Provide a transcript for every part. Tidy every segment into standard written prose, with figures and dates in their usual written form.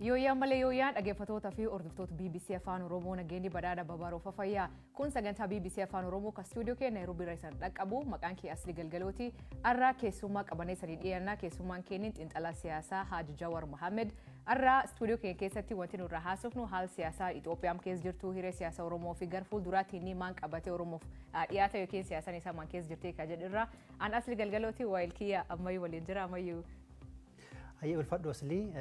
Yooyyaan malee yooyyaan, dhaggeeffattoota fi hordoftoota BBC Afaan Oromoo, nageenyi badhaadha babaroofa fayyaa. Kun sagantaa BBC Afaan Oromoo kan istuudiyoo keenya Naayiroobii irra isan dhaqqabu. Maqaan kee Asli Galgalooti. Arraa keessummaa qabanee sanii dhiyaannaa. Keessummaan keenya xiinxalaa siyaasaa Haaji Jawar Mohammed. Arraa istuudiyoo keenya keessatti wanti nurraa haasofnu haala siyaasaa Itoophiyaan keessa jirtu, hiree siyaasaa Oromoo fi gara fuulduraatti inni maan qabatee Oromoof dhiyaata yookiin siyaasaan isaa maan keessa jirti kan jedhurra. An Asli Galgalooti, waayil kiyya ammayyuu waliin jira ammayyuu. Hayyee, ulfadhu Aslii.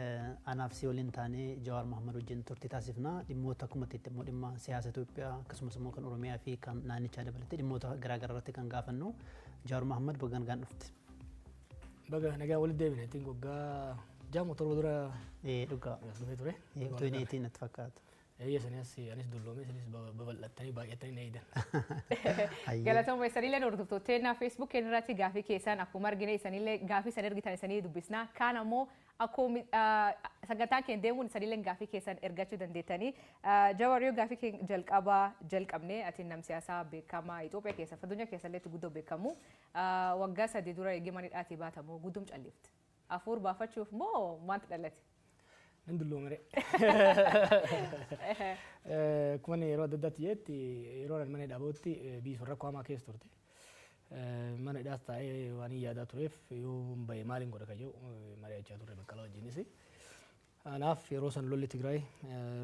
Anaaf si waliin taanee Jawaar Mohammad wajjin turtii taasifna. Dhimmoota akkuma itti immoo dhimma siyaasa Itoophiyaa, akkasumas immoo kan Oromiyaa fi kan naannichaa dabalatee dhimmoota garaagaraa irratti kan gaafannu. Jawaar Mohammad, baga nagaan dhufte. Baga nagaa walitti deebine. Ittiin waggaa 6 moo 7 dura Ee, dhugaa. as dhufee ture. Utuu hin eetiin natti fakkaata. Eeyya, sanii as anis dulloomee, isinis babal'attanii baay'attanii na eeydan. Hayyee. Galatooma. Isanillee hordoftoota Facebook keenya irratti gaafii keessan akkuma argine, isanillee gaafii isan ergitan isanii dubbisna. Kaan ammoo akkuma sagantaan keenya deemuun isanillee gaafii keessan ergachuu dandeettanii. Jawar, yoo gaafii keenya jalqabaa jalqabne, ati nam siyaasaa beekamaa Itoophiyaa keessa, addunyaa keessa illee guddoo beekamu. Waggaa 3 dura eegee manidhaatii baatamu guddum callifte. Afuur baafachuuf moo maantu dhalate? Nan dulloomere. Akkuma inni yeroo adda addaatti jedhetti, yeroo ani mana hidhaa bahutti biyyi sun rakkoo hamaa keessa turte. Mana hidhaas taa'ee waan hin yaadaa tureef, yoo bahe maaliin godha kan jedhu mari'achaa turre Baqqalaa wajjinis. Kanaaf yeroo san lolli Tigraay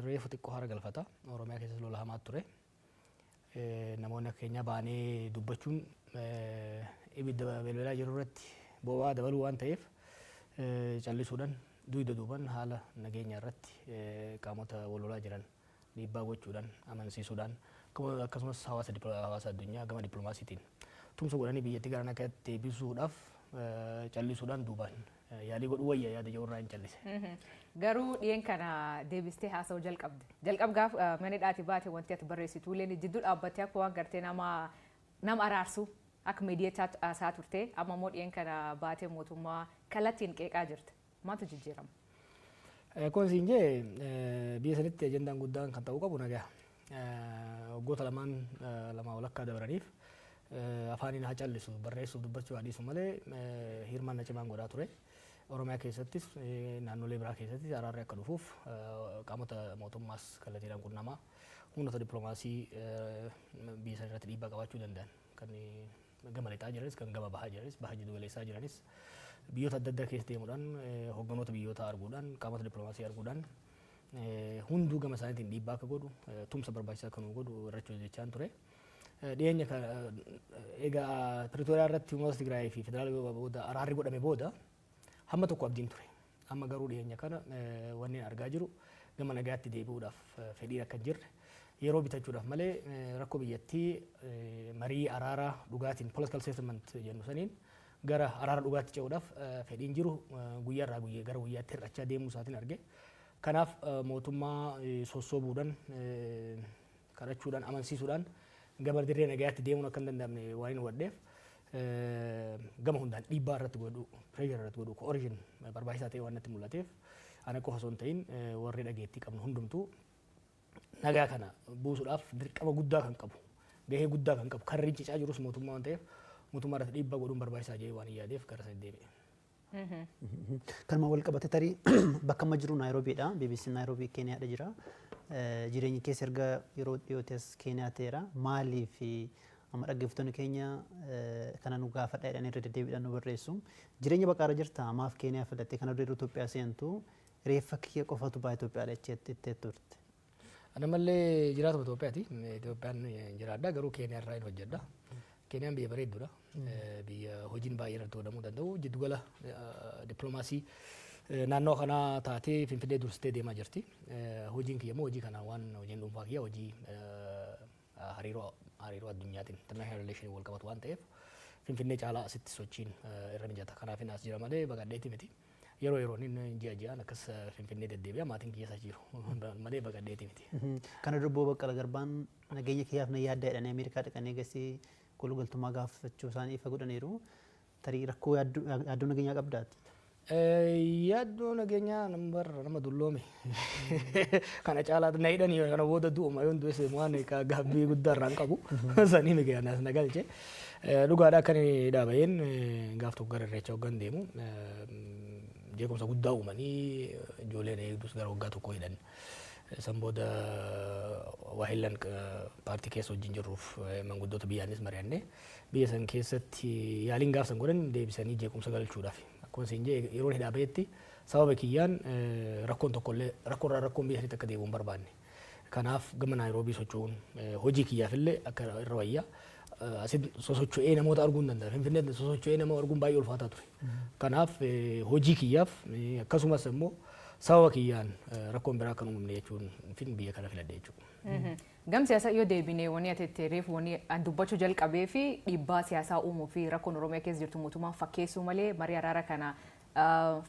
reefu xiqqoo hara galfata. Oromiyaa keessas lola hamaa ture. Namoonni akka keenyaa baanee dubbachuun ibidda belbelaa jiru irratti boba'aa dabaluu waan ta'eef, callisuudhaan dugda duuban haala nageenya irratti qaamota wal lolaa jiran dhiibbaa gochuudhaan, amansiisuudhaan, akkasumas hawaasa addunyaa gama dippiloomaasiitiin tumsa godhanii biyyattii gara nagaatti deebisuudhaaf callisuudhaan duubaan yaalii godhuu wayya yaada jedhu irraa hin callise. Garuu dhiyeen kana deebistee haasa'uu jalqabde. Jalqab gaaf mana hidhaatii baate wanti ati barreessitu illee jidduu dhaabbattee akka waan gartee nama araarsu akka miidiyaa haasaa turte. Amma immoo dhiyeen kana baatee mootummaa kallattiin qeeqaa jirta. Maaltu jijjiirama? Akkuma siin jee, biyya sanitti ajandaan guddaan kan ta'uu qabu nagaa. Waggoota lamaan lamaa walakkaa dabraniif afaaniin haa callisu, barreessuuf dubbachuu haa dhiisu malee, hirmaannaa cimaan godhaa ture. Oromiyaa keessattis naannolee biraa keessattis araarri akka dhufuuf qaamota mootummaas kallattiidhaan qunnamaa, humnoota dippiloomaasii biyya sana irratti dhiibbaa qabaachuu danda'an kan gama lixaa jiranis, kan gama bahaa jiranis, baha jiddu galeessaa jiranis, biyyoota adda addaa keessa deemuudhaan, hogganoota biyyoota arguudhaan, qaamota dippiloomaasii arguudhaan, hunduu gama isaaniitiin dhiibbaa akka godhu, tumsa barbaachisaa akka nu godhu irratti hojjechaan ture. Dhiyeenya egaa Pretoria irratti uummata Tigraay fi federaala booda araarri godhame booda hamma tokko abdiin ture. Amma garuu dhiyeenya kana wanni argaa jiru gama nagaatti deebi'uudhaaf fedhiin akka hin jirre, yeroo bitachuudhaaf malee rakkoo biyyattii marii araaraa dhugaatiin, political settlement jennu saniin, gara araara dhugaatti ce'uudhaaf fedhiin jiru guyyaa irraa guyyaa gara guyyaatti hir'achaa deemuu isaatiin arge. Kanaaf mootummaa sossoobuudhaan, kadhachuudhaan, amansiisuudhaan gama dirree nagayaatti deemuun akka hin danda'amne waan hin hubadheef, gama hundaan dhiibbaa irratti godhu, pressure irratti godhu, coercion barbaachisaa ta'e waan natti mul'ateef, ana qofa osoo hin ta'in warri dhageettii qabnu hundumtuu nagaa kana buusuudhaaf dirqama guddaa kan qabu, gahee guddaa kan qabu, kan rincicaa jirus mootummaa waan ta'eef, mootummaa irratti dhiibbaa godhuun barbaachisaa jedhee waan hin yaadeef gara sana deebi'e. Kanuma wal qabate, tarii bakka amma jiru Naayiroobiidha. BBC Naayiroobii Keeniyaadha jira. Jireenyi keessa erga yeroo dhiyootti as Keeniyaa ta'eera. Maaliif amma dhaggeeffattoonni keenya kana nu gaafadha jedhanii irra deddeebiidhaan nu barreessu. Jireenya baqaarra jirta, maaf Keeniyaa filatte? Kana dura Itoophiyaa seentu reeffa kiyya qofatu ba'a Itoophiyaadha jettee turte. Ana mallee jiraatuma Itoophiyaati. Itoophiyaan jiraadha, garuu Keeniyaa irraa hin hojjedha. Keeniyaan biyya bareedduudha. Biyya hojiin baay'ee irratti godhamuu danda'u. Jiddugala dippiloomaasii naannoo kanaa taatee Finfinnee dursitee deemaa jirti. Hojiin kiyya immoo hojii kana waan hojiin dhuunfaa kiyya hojii hariiroo addunyaatiin, international relation, wal qabatu waan ta'eef, Finfinnee caalaa asitti sochiin irra mijata. Kanaaf as jira malee baqadheeti miti. Yeroo yeroon inni ji'a ji'aan akkas Finfinnee deddeebi'a, maatiin kiyya isa jiru malee baqadheeti miti. Kana dura Obbo Baqqala Garbaan nageenya kiyyaaf na yaaddaa jedhanii Ameerikaa dhaqanii eegasii kolugaltummaa gaafachuu isaanii ifa godhaniiru. Tarii rakkoo yaaddoo nageenyaa qabdaati? Yaaddoo nageenyaa nama dulloome kana caalaa na hidhanii kana booda du'uma, yoon du'es waan gaabbii guddaa irraa hin qabu sanii miti anas na galche. Dhugaadha, akka inni dhaabayeen gaaf tokko gara Irreecha hoggan deemu Jeequmsa guddaa uumanii ijoolleen eegdus gara waggaa 1 hidhan. San booda waahillan paartii keessa wajjin jirruuf manguddoota biyyaanis mari'anne, biyya san keessatti yaaliin gaaf san godhan deebisanii jeequmsa galchuudhaaf. Akkuma isin jee, yeroon hidhaa bahetti sababa kiyyaan rakkoon tokkollee, rakkoorraa rakkoon biyya sanitti akka deebi'u hin barbaanne. Kanaaf gama Naayiroobii socho'uun hojii kiyyaafillee akka irra wayya. Asitti sosocho'ee namoota arguu hin danda'a. Finfinneetti sosocho'ee nama arguun baay'ee ulfaataa ture. Kanaaf hojii kiyyaaf, akkasumas immoo sababa kiyyaan rakkoon biraa akka hin uumamne jechuun fin biyya kana filadhe jechuudha. Gam siyaasaa yoo deebine, wanni ati itti reefu, wanni an dubbachuu jalqabee fi dhiibbaa siyaasaa uumuu fi rakkoon Oromiyaa keessa jirtu mootummaan fakkeessuu malee marii araara kana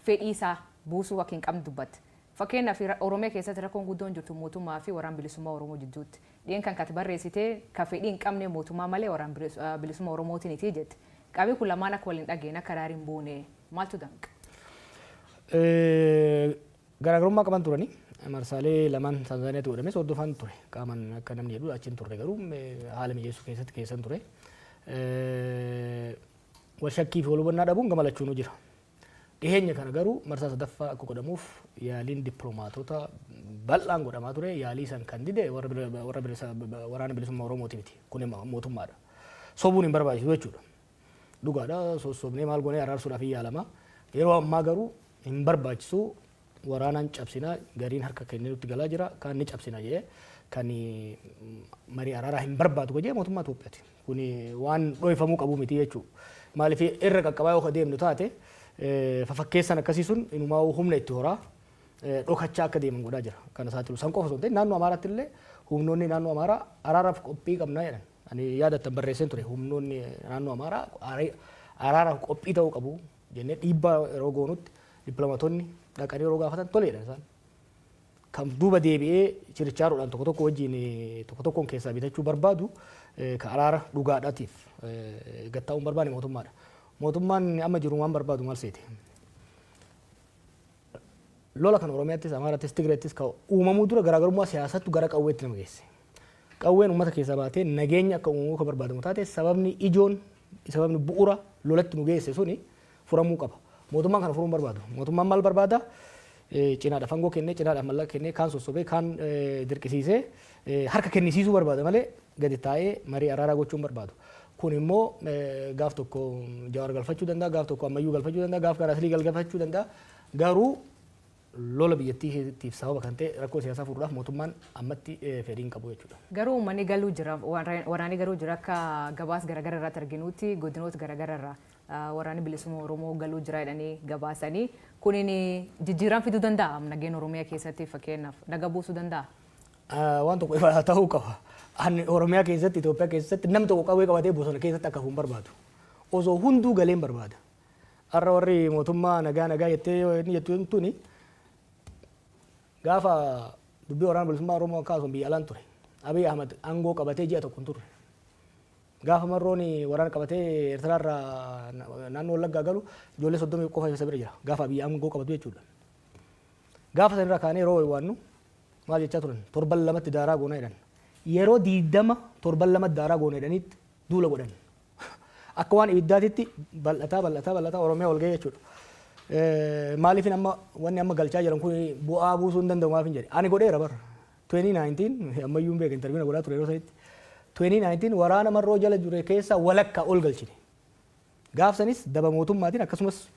fedhii isaa buusuu akka hin qabne dubbatte. Fakkeenyaaf, Oromiyaa keessatti rakkoon guddoon jirtu mootummaa fi Waraan Bilisummaa Oromoo jidduutti. Dhiyen kan kati barreessite ka fedhii hin qabne mootummaa malee Waraan Bilisummaa Oromootiin iti jette. Qaamni kun lamaan akka waliin dhageen akka araari hin buune maaltu danqa? Garaagarummaa qaban turani. Marsaalee lamaan Taanzaaniyaatti godhames hordofaan ture. Qaamaan akka namni jedhu achi hin turre, garuu haala mijeessuu keessatti keessan ture. Wal shakkii fi wal hubannaa dhabuun gama lachuunuu jira. Dhiheenya kana garuu marsaa sadaffaa akka godhamuuf yaaliin dippiloomaatota bal'aan godhamaa ture. Yaalii san kan dide warra Waraana Bilisummaa Oromooti miti. Kun mootummaadha. Sobuun hin barbaachisu jechuudha. Dhugaadha, sossobnee maal goonee araarsuudhaaf hin yaalama. Yeroo ammaa garuu hin barbaachisu, waraanaan cabsina, gariin harka kennee nutti galaa jira, kaan ni cabsina jedhee kan marii araaraa hin barbaadu jedhee mootummaa Itoophiyaati. Kun waan dhoofamuu qabu miti jechuudha. Maaliif, irra qaqqabaa yoo deemnu taate, fafakkeessan akkasii sun inumaa humna itti horaa dhokachaa akka deeman godhaa jira. Kana saaxilu san qofa osoo hin ta'in, naannoo Amaaraatti illee humnoonni naannoo Amaaraa araaraaf qophii qabnaa jedhan. Ani yaadattan barreesseen ture, humnoonni naannoo Amaaraa araaraaf qophii ta'uu qabu jennee dhiibbaa yeroo goonutti, dippiloomaatonni dhaqanii yeroo gaafatan toleedha isaan. Kan duuba deebi'ee chirichaaroodhaan tokko tokko wajjin tokko tokkoon keessaa bitachuu barbaadu, ka araara dhugaadhaatiif gattaa'uu hin barbaanne mootummaadha. Mootummaan amma jiru waan barbaadu maal seete? Lola kan Oromiyaattis, Amaarattis, Tigreettis ka uumamuu dura garaagarummaa siyaasattu gara qawweetti nama geesse. Qawween uummata keessaa baatee nageenya akka uumamuu kan barbaadamu taate, sababni ijoon, sababni bu'uura lolatti nu geesse suni furamuu qaba. Mootummaan kana furuu hin barbaadu. Mootummaan maal barbaada? Cinaadhaaf aangoo kennee, cinaadhaaf mallaqa kennee, kaan sossobee, kaan dirqisiisee harka kennisiisuu barbaada malee gadi taa'ee marii araaraa gochuu hin barbaadu. Kun immoo gaaf tokko Jawaar galfachuu danda'a, gaaf tokko Ammayyuu galfachuu danda'a, gaaf kan Aslii galfachuu danda'a. Garuu lola biyyattiitiif sababa kan ta'e rakkoo siyaasaa furuudhaaf mootummaan ammatti fedhii hin qabu jechuudha. Garuu uummanni galuu jira, waraanni garuu jira. Akka gabaas garaagara irratti arginutti, godinoota garaagara irraa Waraanni Bilisummaa Oromoo galuu jira jedhanii gabaasanii, kunin jijjiirama fiduu danda'a nageenya Oromiyaa keessatti, fakkeenyaaf naga buusuu danda'a? Waan tokko ifa ta'uu qaba. Ani Oromiyaa keessatti, Itoophiyaa keessatti namni tokko qawwee qabatee bosona keessatti akka hafu hin barbaadu. Osoo hunduu galee hin barbaada. Har'a warri mootummaa nagaa nagaa jettee inni jettu tuni, gaafa dubbii Waraana Bilisummaa Oromoo akkasumas biyya alaan ture. Abiy Ahmad aangoo qabatee ji'a 1 hin turre. Gaafa Marroon waraana qabatee Eertiraarraa naannoo Wallaggaa galu, ijoollee 30 qofa isa bira jira. Gaafa Abiy aangoo qabatu jechuudha. Gaafa sanirraa kaanee yeroo waannu maal jechaa turan? Torban 2tti daaraa goona jedhan. Yeroo 20 torban 2tti daaraa goona jedhaniitti duula godhan. Akka waan ibiddaatitti bal'ataa bal'ataa bal'ataa Oromiyaa ol ga'e jechuudha. Maaliifin amma wanni amma galchaa jiran kun bu'aa buusuu hin danda'u maafin jedhe. Ani godheera bara. 2019 ammayyuu hin beeka, interview godhaa ture yeroo sanitti. 2019 waraana Marroo jala jure keessaa walakkaa ol galchine. Gaaf sanis daba mootummaatiin, akkasumas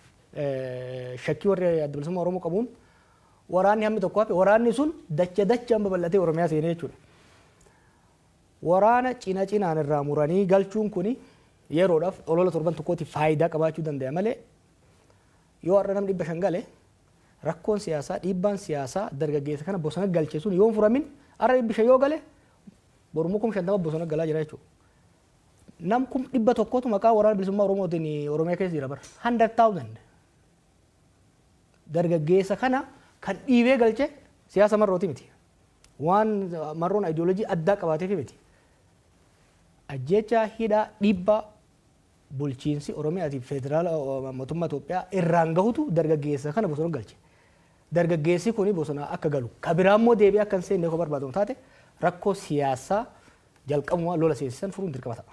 shakkii warri Adda Bilisummaa Oromoo qabuun waraanni hammi tokko hafe, waraanni sun dacha dachaan babal'atee Oromiyaa seenee jechuudha. Waraana cina cinaan irraa muranii galchuun kuni yeroodhaaf olola torban tokkootiif faayidaa qabaachuu danda'a malee, yoo har'a namni 500 gale, rakkoon siyaasaa, dhiibbaan siyaasaa dargaggeessa kana bosona galche sun yoo hin furamin, har'a 500 yoo gale, borummoo 50,000 bosona galaa jira jechuudha. Nam 100,000tu maqaa Waraana Bilisummaa Oromootiin Oromiyaa keessa jira bara. 100,000. Dargaggeessa kana kan dhiibee galche siyaasa Marrooti miti. Waan Marroon ayidiyoolojii addaa qabaateef miti. Ajjeechaa, hidhaa, dhiibbaa bulchiinsi Oromiyaatiif federaala mootummaa Itoophiyaa irraan gahutu dargaggeessa kana bosona galche. Dargaggeessi kuni bosona akka galu, ka biraa immoo deebi'ee akka hin seenne yoo barbaadamu taate, rakkoo siyaasaa jalqabumaa lola seensisan furuun dirqama ta'a.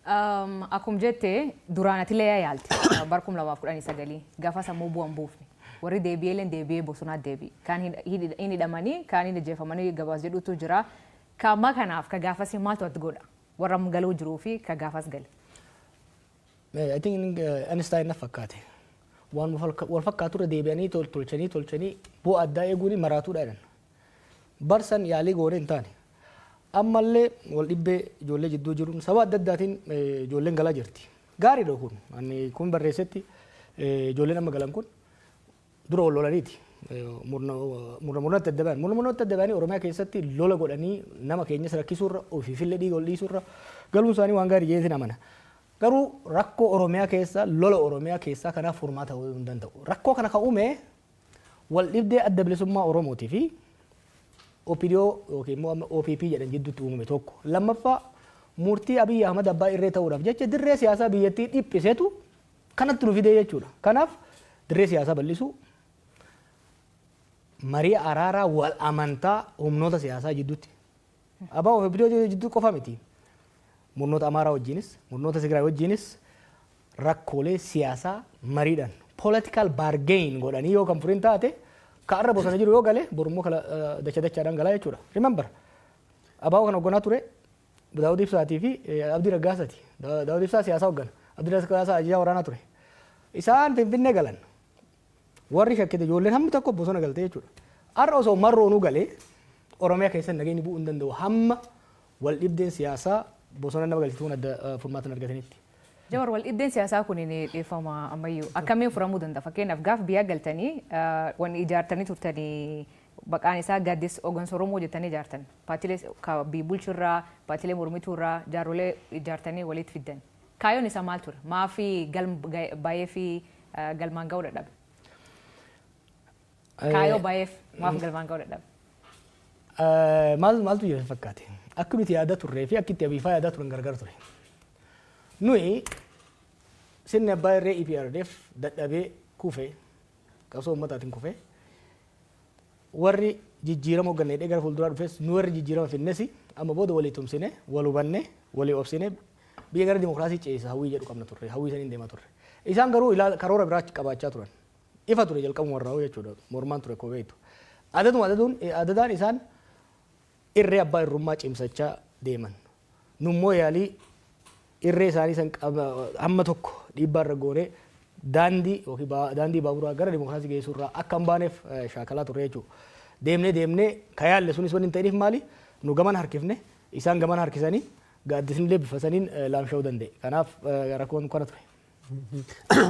Akkuma jette, duraan atilee yaalte bara 2019 gaafa sammuu bu'an buufne. Warri deebi'ee illee deebi'ee bosonaa deebi'e. Kaan hin hidhamanii, kaan hin ajjeefamanii gabaas jedhutu jira. Ka ammaa kanaaf ka gaafas maaltu ati godha? Warra galuu jiruu fi ka gaafas gale. I think Einstein na fakkaate. Waan wal fakkaatu irra deebi'anii tolchanii tolchanii bu'aa addaa eeguun maraatuudha jedhan. Barsan yaalii goone hin taane. Ammallee wal dhibbee ijoollee jidduu jiruun sababa adda addaatiin ijoolleen galaa jirti. Gaariidha kun. Ani kun barreessetti, ijoolleen amma galan kun dura wal lolaniiti. Murna murnatti adda ba'an. Murna murnatti adda ba'anii Oromiyaa keessatti lola godhanii nama keenyas rakkisuurra, ofiifillee dhiiga ol dhiisuurra galuun isaanii waan gaarii jedheetiin amana. Garuu rakkoo Oromiyaa keessa, lola Oromiyaa keessaa kanaaf furmaata ta'uu hin danda'u. Rakkoo kana kan uume wal dhibdee Adda Bilisummaa Oromootii fi OPDO yookiin immoo amma OPP jedhan jidduutti uumame tokko. Lammaffaa, murtii Abiyyi Ahmad abbaa irree ta'uudhaaf jecha dirree siyaasaa biyyattii dhiphisetu kanatti nu fidee jechuudha. Kanaaf dirree siyaasaa bal'isuu, marii araaraa wal amantaa humnoota siyaasaa jidduutti. ABO fi OPDO jidduu qofa miti. Murnoota Amaaraa wajjinis, murnoota Tigraay wajjinis rakkoolee siyaasaa mariidhaan political bargain godhanii yoo kan furin taate, ka arra bosona jiru yoo gale borummoo kala dacha dachaadhaan galaa jechuudha. Remember, ABO kan hoogganaa ture Daawud Ibsaatii fi Abdii Raggaasaati. Daawud Ibsaa siyaasaa hooggana. Abdii Raggaasaa ajajaa waraanaa ture. Isaan Finfinnee galan. Warri shakkite ijoolleen hammi tokko bosona galte jechuudha. Har'a osoo marroonuu galee Oromiyaa keessatti nageenyi bu'uu hin danda'u hamma wal dhibdeen siyaasaa bosona nama galchituun adda furmaata hin argatanitti. Jawar, wal dhibdeen siyaasaa kun ni dhiifama ammayyuu akkamiin furamuu danda'a? Fakkeenyaaf, gaaf biyya galtanii wanni ijaartanii turtanii maqaan isaa Gaaddisa Hooggansa Oromoo jettanii ijaartan. Paartiilee biyya bulchurraa, paartiilee mormituurraa jaarrolee ijaartanii walitti fiddan. Kaayyoon isaa maal ture? Maafi galma baay'ee fi galmaan ga'uu dadhabe? Kaayyoo baay'eef maaf galmaan ga'uu dadhabe? Maal maaltu jira fakkaate? Akka nuti yaada turree fi akka itti abiifaa yaadaa turan gargar ture. Nuyi sirni abbaa irree EPRDF dadhabee kufee, qabsoo uummataatiin kufee, warri jijjiirama hoogganne hidhee gara fuulduraa dhufes, nu warri jijjiirama finnes amma booda walii tumsine, wal hubanne, walii obsine biyya gara dimokiraasii ceesisa hawwii jedhu qabna turre, hawwii saniin deemaa turre. Isaan garuu karoora biraa qabaachaa turan. Ifa ture jalqabuma irraa jechuudha, mormaan ture koo beektu. Adaduma adaduun adadaan isaan irree abbaa irrummaa cimsachaa deeman. Nummoo yaalii irree isaanii san hamma tokko dhiibbaa irra goonee daandii yookiin daandii baaburaa gara dimokiraasii geessuu irraa akka hin baaneef shaakalaa turre jechuudha. Deemnee deemnee ka yaalle sunis wanni hin ta'iniif maali? Nu gaman harkifne, isaan gaman harkisanii, gaaddisni illee bifa saniin laamsha'uu danda'e. Kanaaf rakkoon kana ture.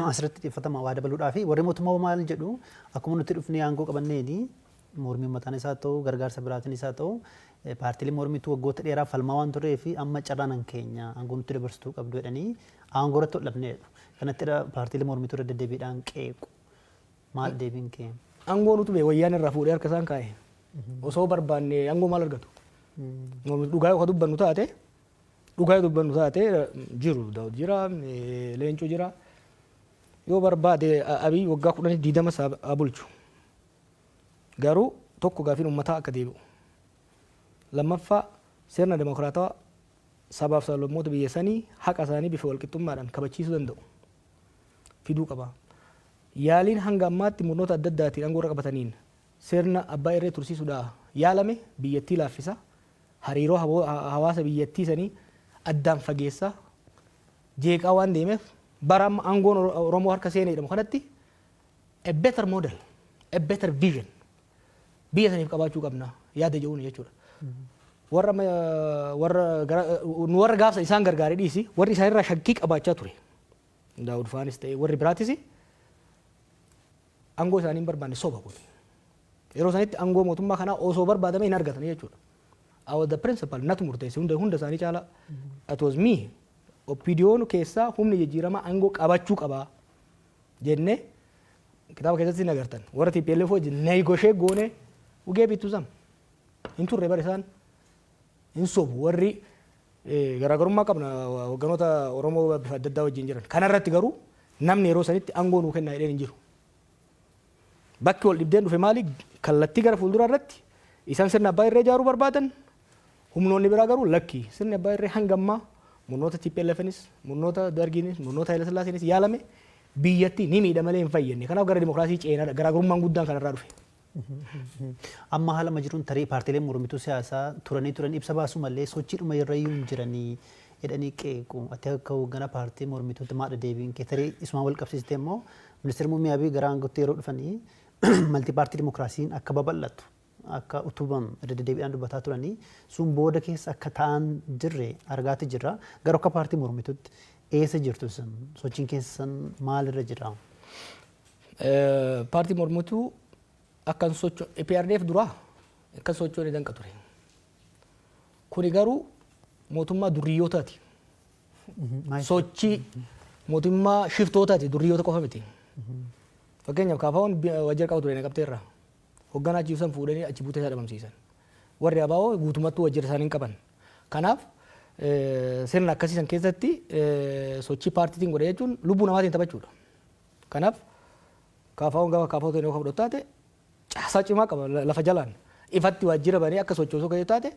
Asirratti xiyyeeffatama waa dabaluudhaa fi warri mootummaa maal jedhu, akkuma nuti dhufnee aangoo qabanneeni mormii uummataan isaa ta'u, gargaarsa biraatiin isaa ta'u, paartiilee mormituu waggoota dheeraa falmaa waan turee fi amma carraan keenya aangoo nutti dabarsituu qabdu jedhanii aangoo irratti ol dhabneedha. Kanatti paartiilee mormituu irra deddeebiidhaan qeequ. Maal deebiin kee? Aangoo nutu bee wayyaan irraa fuudhee harka isaan kaa'e. Osoo barbaanne aangoo maal argatu? Dhugaa yoo dubbannu taate, dhugaa yoo dubbannu taate, jiru Daawud jira, Leencoo jira. Yoo barbaade Abiy waggaa 10 20 haa bulchu. Garuu tokko, gaafiin uummataa akka deebi'u. Lammaffaa, sirna dimokiraatawaa sabaaf sablammoota biyya sanii haqa isaanii bifa walqixxummaadhaan kabachiisuu danda'u fiduu qaba. Yaaliin hanga ammaatti murnoota adda addaatiin aangoo irra qabataniin sirna abbaa irree tursiisuudhaa yaalame biyyattii laaffisa, hariiroo hawaasa biyyattii sanii addaan fageessa, jeeqaa waan deemeef bara amma aangoon Oromoo harka seenee jedhamu kanatti a better model, a better vision biyya saniif qabaachuu qabna yaada jedhuun jechuudha. Warra warra nu warra gaafsa isaan gargaaree dhiisi, warri isaanirraa shakkii qabaachaa ture. Daawud faanis ta'e warri biraatis aangoo isaanii hin barbaanne, soba kun. Yeroo sanitti aangoo mootummaa kanaa osoo barbaadame hin argatan jechuudha. I was the principal, natu murteesse hunda hunda isaanii caalaa. It was me. OPDO'n keessaa humni jijjiiramaa aangoo qabachuu qabaa jennee kitaaba keessatti hin agartan. Warra TPLF wajjin negotiate goone, we gave it to them. Hin turre bara isaan hin sobu, warri garaagarummaa qabna hogganoota Oromoo bifa adda addaa wajjin jiran. Kanarratti garuu namni yeroo sanitti aangoo nuu kennaa jedheen hin jiru. Bakki wal dhibdeen dhufe maali? Kallattii gara fuulduraa irratti isaan sirna abbaa irree ijaaruu barbaadan, humnoonni biraa garuu lakki, sirni abbaa irree hanga ammaa Murnoota TPLFnis, murnoota Dargiinis, murnoota Haile Sillaaseenis yaalame biyyatti ni miidha malee hin fayyadne. Kanaaf gara dimokiraasii ceenaadha. Garaagarummaan guddaan kanarraa dhufe. Amma haala amma jiruun tarii paartiileen mormituu siyaasaa turanii turan ibsa baasuu malee sochiidhuma irra iyyuu hin jiranii jedhanii qeequ. Ati akka hoogganaa paartii mormituutti maadha deebiin kee? Tarii isumaan wal qabsiistee immoo ministeerri muummee Abiy gara aangootti yeroo dhufanii multi party dimokiraasiin akka babal'atu, akka utubamu irra deddeebiidhaan dubbataa turanii, sun booda keessa akka ta'an jirre argaati jirra. Garuu akka paartii mormituutti eessa jirtu isin? Sochiin keessan maalirra jira? Paartii mormituu akka hin socho EPRDF duraa akka hin sochoone danqa ture. Kuni garuu mootummaa durriyyootaati. Sochii mootummaa shiftootaati, durriyyoota qofa miti. Fakkeenyaaf, KFO'n waajjira qaba ture Naqamteerraa. Hogganaa achi san fuudhanii achi buutee isaa dhabamsiisan. Warri ABO guutummattuu waajjira isaanii hin qaban. Kanaaf sirna akkasii san keessatti sochii paartiitiin godhe jechuun lubbuu namaatiin taphachuudha. Kanaaf KFO'n gama KFO ta'e yoo fudhatu taate caasaa cimaa qaba lafa jalaan. Ifatti waajjira banee akka sochoosuu kan taate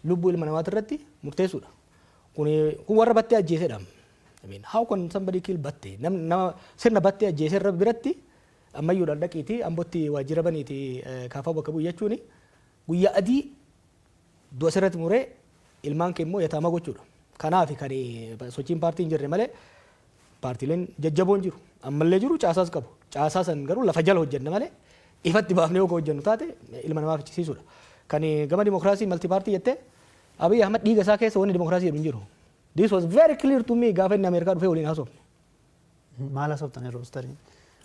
lubbuu ilma namaati irratti murteessuudha. Kun warra Battee ajjeesedha. I mean, how can somebody kill Battee? Nama sirna Battee ajjeese irra biratti ammayyuudhaan dhaqiiti Ambotti waajjira baniiti KFO bakka bu'u jechuuni guyyaa adii du'a sirratti muree ilmaan kee immoo yataama gochuudha. Kanaaf kan sochiin paartii hin jirre malee paartiileen jajjaboon jiru. Ammallee jiru, caasaas qabu. Caasaa san garuu lafa jala hojjenna malee ifatti baafnee yoo hojjennu taate ilma namaa fichisiisuudha. Kan gama dimokiraasii multi party jettee, Abiy Ahmad dhiiga isaa keessa wanni dimokiraasii jedhu hin jiru. This was very clear to me gaafa inni Ameerikaa dhufee waliin haasofne. Maal haasoftan yeroo tarii?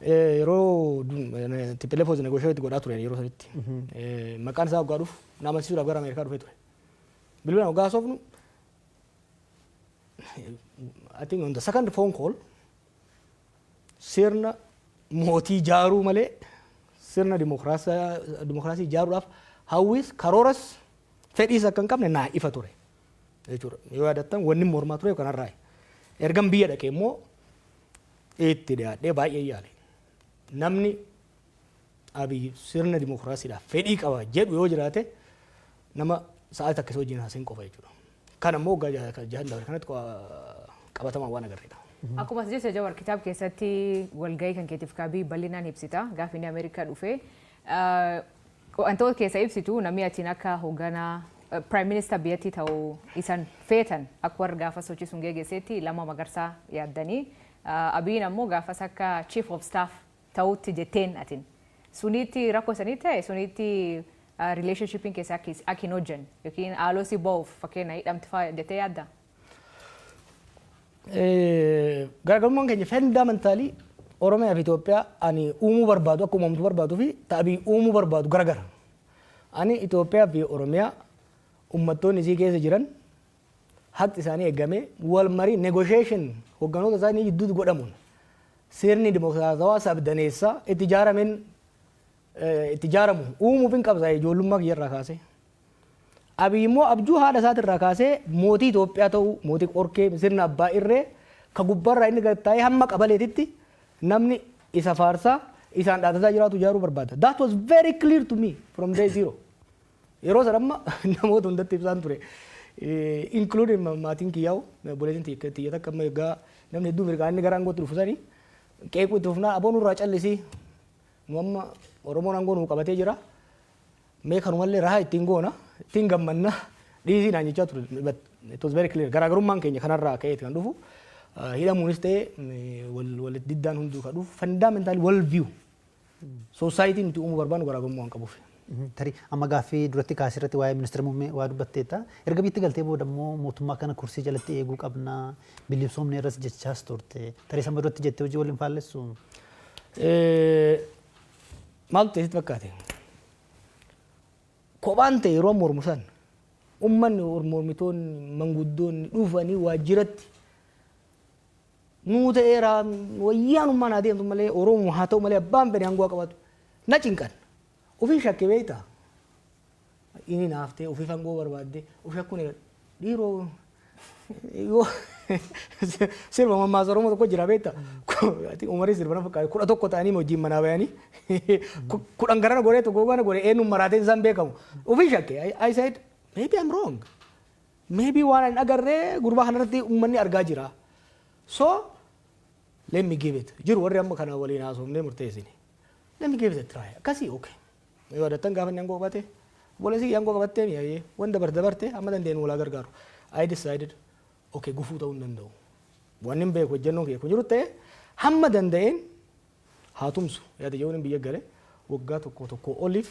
Yeroo TPLF was negotiate godhaa ture yeroo sanitti. Maqaan isaa waggaa dhufu na amansiisuudhaaf gara Ameerikaa dhufee ture. Bilbilaan waggaa haasofnu, I think on the second phone call, sirna mootii ijaaruu malee sirna dimokiraasii ijaaruudhaaf hawwis, karooras, fedhiis akka hin qabne naa ifa ture jechuudha. Yoo yaadattan, wanni mormaa ture kanarraa. Ergan biyya dhaqee immoo itti dhiyaadhee baay'ee yaale. Namni Abiy sirna dimokiraasiidhaaf fedhii qaba jedhu yoo jiraate nama sa'aatii takka isa wajjin haasa'in qofa jechuudha. Kan ammoo waggaa 6 dabre kanatti qabatamaan waan agarreedha. Akkuma as jette Jawar, kitaaba keessatti walgahii kan keetiif kaabii bal'inaan ibsita. Gaafa inni Ameerikaa dhufe wantoota keessa ibsitu, namni atiin akka hoogganaa prime minister biyyattii ta'uu isan feetan akka warra gaafa sochii sun geggeessetti Lammaa Magarsaa yaaddanii, Abiyin ammoo gaafas akka chief of staff ta'utti jetteen atin. Sunitti rakkoo sanii ta'e, sunitti relationshipiin keessa akka hin hojjenne yookiin haaloo si ba'uuf fakkeenya hidhamti fa'aa jettee yaadda? Garaagarummaan keenya fundamentally Oromiyaa fi Itoophiyaa ani uumuu barbaadu, akka uumamtu barbaaduu fi ta'abii uumuu barbaadu garagara. Ani Itoophiyaa fi Oromiyaa uummattoonni isii keessa jiran haqi isaanii eegamee wal marii, negotiation hogganoota isaanii gidduutti godhamuun sirni dimokiraatawaa sabdaneessaa itti ijaarameen itti ijaaramu uumuuf hin qabsa ijoollummaa kiyyarraa kaasee. Abiy immoo abjuu haadha isaatirraa kaasee mootii Itoophiyaa ta'uu, mootii qorkee, sirna abbaa irree ka gubbaarraa inni gad taa'ee hamma qabaleetitti namni isa faarsaa isaan dhaadataa jiraatu ijaaruu barbaada. That was very clear to me from day zero. Yeroo sana amma namoota hundatti ibsaan ture. Including maatiin kiyyaa'u, obboleettiin tiyya takka amma egaa namni hedduu mirgaa inni gara aangootti dhufu sanii qeequu itti fufnaa, "Aboo, nurraa callisii, nu amma Oromoon aangoo nuu qabatee jira. Mee kanumallee rahaa ittiin goona, ittiin gammanna, dhiisii," naan jechaa ture. But it was very clear. Garaagarummaan keenya kanarraa ka'eeti kan dhufu. Hidhamuunis ta'e wal diddaan hunduu kan dhufu fundamentally world view. Society nuti uumuu barbaannu garaagarummaa waan qabuuf. Tarii amma gaaffii duratti kaasirratti waa'ee ministeera muummee waa dubbatteetta. Erga biyyatti galtee booda immoo mootummaa kana kursii jalatti eeguu qabna, bilisoomne irras jechaas turte. Tarii sama duratti jettee hojii waliin faallessu? Maaltu ta'e sitti fakkaate? Kophaan ta'e yeroo mormu san uummanni, mormitoonni, manguddoonni dhufanii waajjiratti nuu ta'eera, wayyaanummaan haa deemtu malee, Oromoo haa ta'u malee, abbaan fedhe aangoo haa qabatu na cinqan. Ofii shakke beektaa? Inni naaftee ofiif aangoo barbaadde of shakkuun dhiiroo yoo sirba mammaasa Oromoo tokko jira beektaa? Umarii sirba na fakkaata, 11 ta'anii wajjin manaa bayanii 10 garana godhee tokko gara godhee eenyuun maraateen isaan beekamu. Ofii shakke. I said, "Maybe I'm wrong." Maybe waan hin agarree gurbaa kanarratti uummanni argaa jira. So let me give it. Jiru warri amma kana waliin haasofnee murteessine. Let me give it a try. Akkasii, okay. Yoo yaadattan, gaafa inni aangoo qabate, obboleessi aangoo qabattee mi'aayee wanta dabarte dabarte amma dandeenyu walaa gargaaru. I decided, okay, gufuu ta'uu hin danda'u. Wanni hin beeku hojjennoon kiyya kun jiru ta'e hamma danda'een haa tumsu yaada jedhuun biyya gale. Waggaa tokko tokko oliif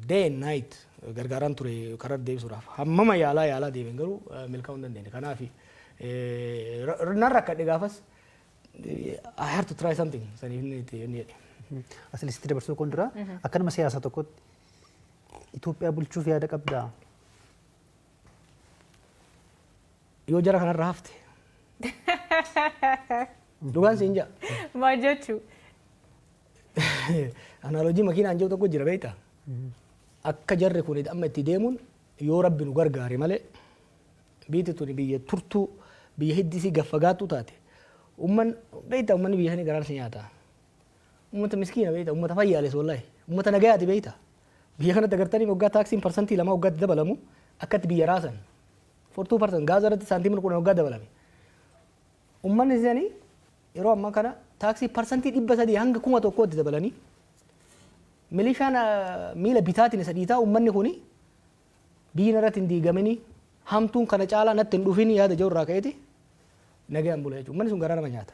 day and night gargaaraan ture karaa deebisuudhaaf. Hammama yaalaa yaalaa deebiin garuu milkaa'uu hin dandeenye. Kanaaf nan rakkadhe gaafas. I have to try something saniif inni itti inni jedhe. Asilitti dabarsuu kun dura, akka nama siyaasaa tokkotti Itoophiyaa bulchuuf yaada qabdaa? Yoo jara kanarra hafte. Dhugaan siin ja'a. Maal jechuu? Analogy makiinaan jiru tokko jira, beektaa? Akka jarri kun amma itti deemuun, yoo Rabbi nu gargaare malee, biyyi tuni biyya turtuu, biyya hiddisii gaffagaattuu taate. Umman beektaa, ummanni biyya sanii garaan si nyaata. Ummata miskiina beektaa, ummata fayyaales, wallahi. Ummata nagayaati beektaa. Biyya kanatti agartanii waggaa taaksiin 2% waggaatti dabalamu akkatti biyya raasan. For 2% gaaza irratti saantiimni 10 waggaa dabalame. Ummanni isaanii yeroo ammaa kana taaksii 300% hanga 1000tti dabalanii, milishaan miila bitaatiin isa dhiitaa, ummanni kuni biyyi irratti hin diigamini, hamtuun kana caalaa natti hin dhufin yaada jiru irraa ka'eeti nagayaan bula jechuudha. Ummanni sun garaa nama nyaata.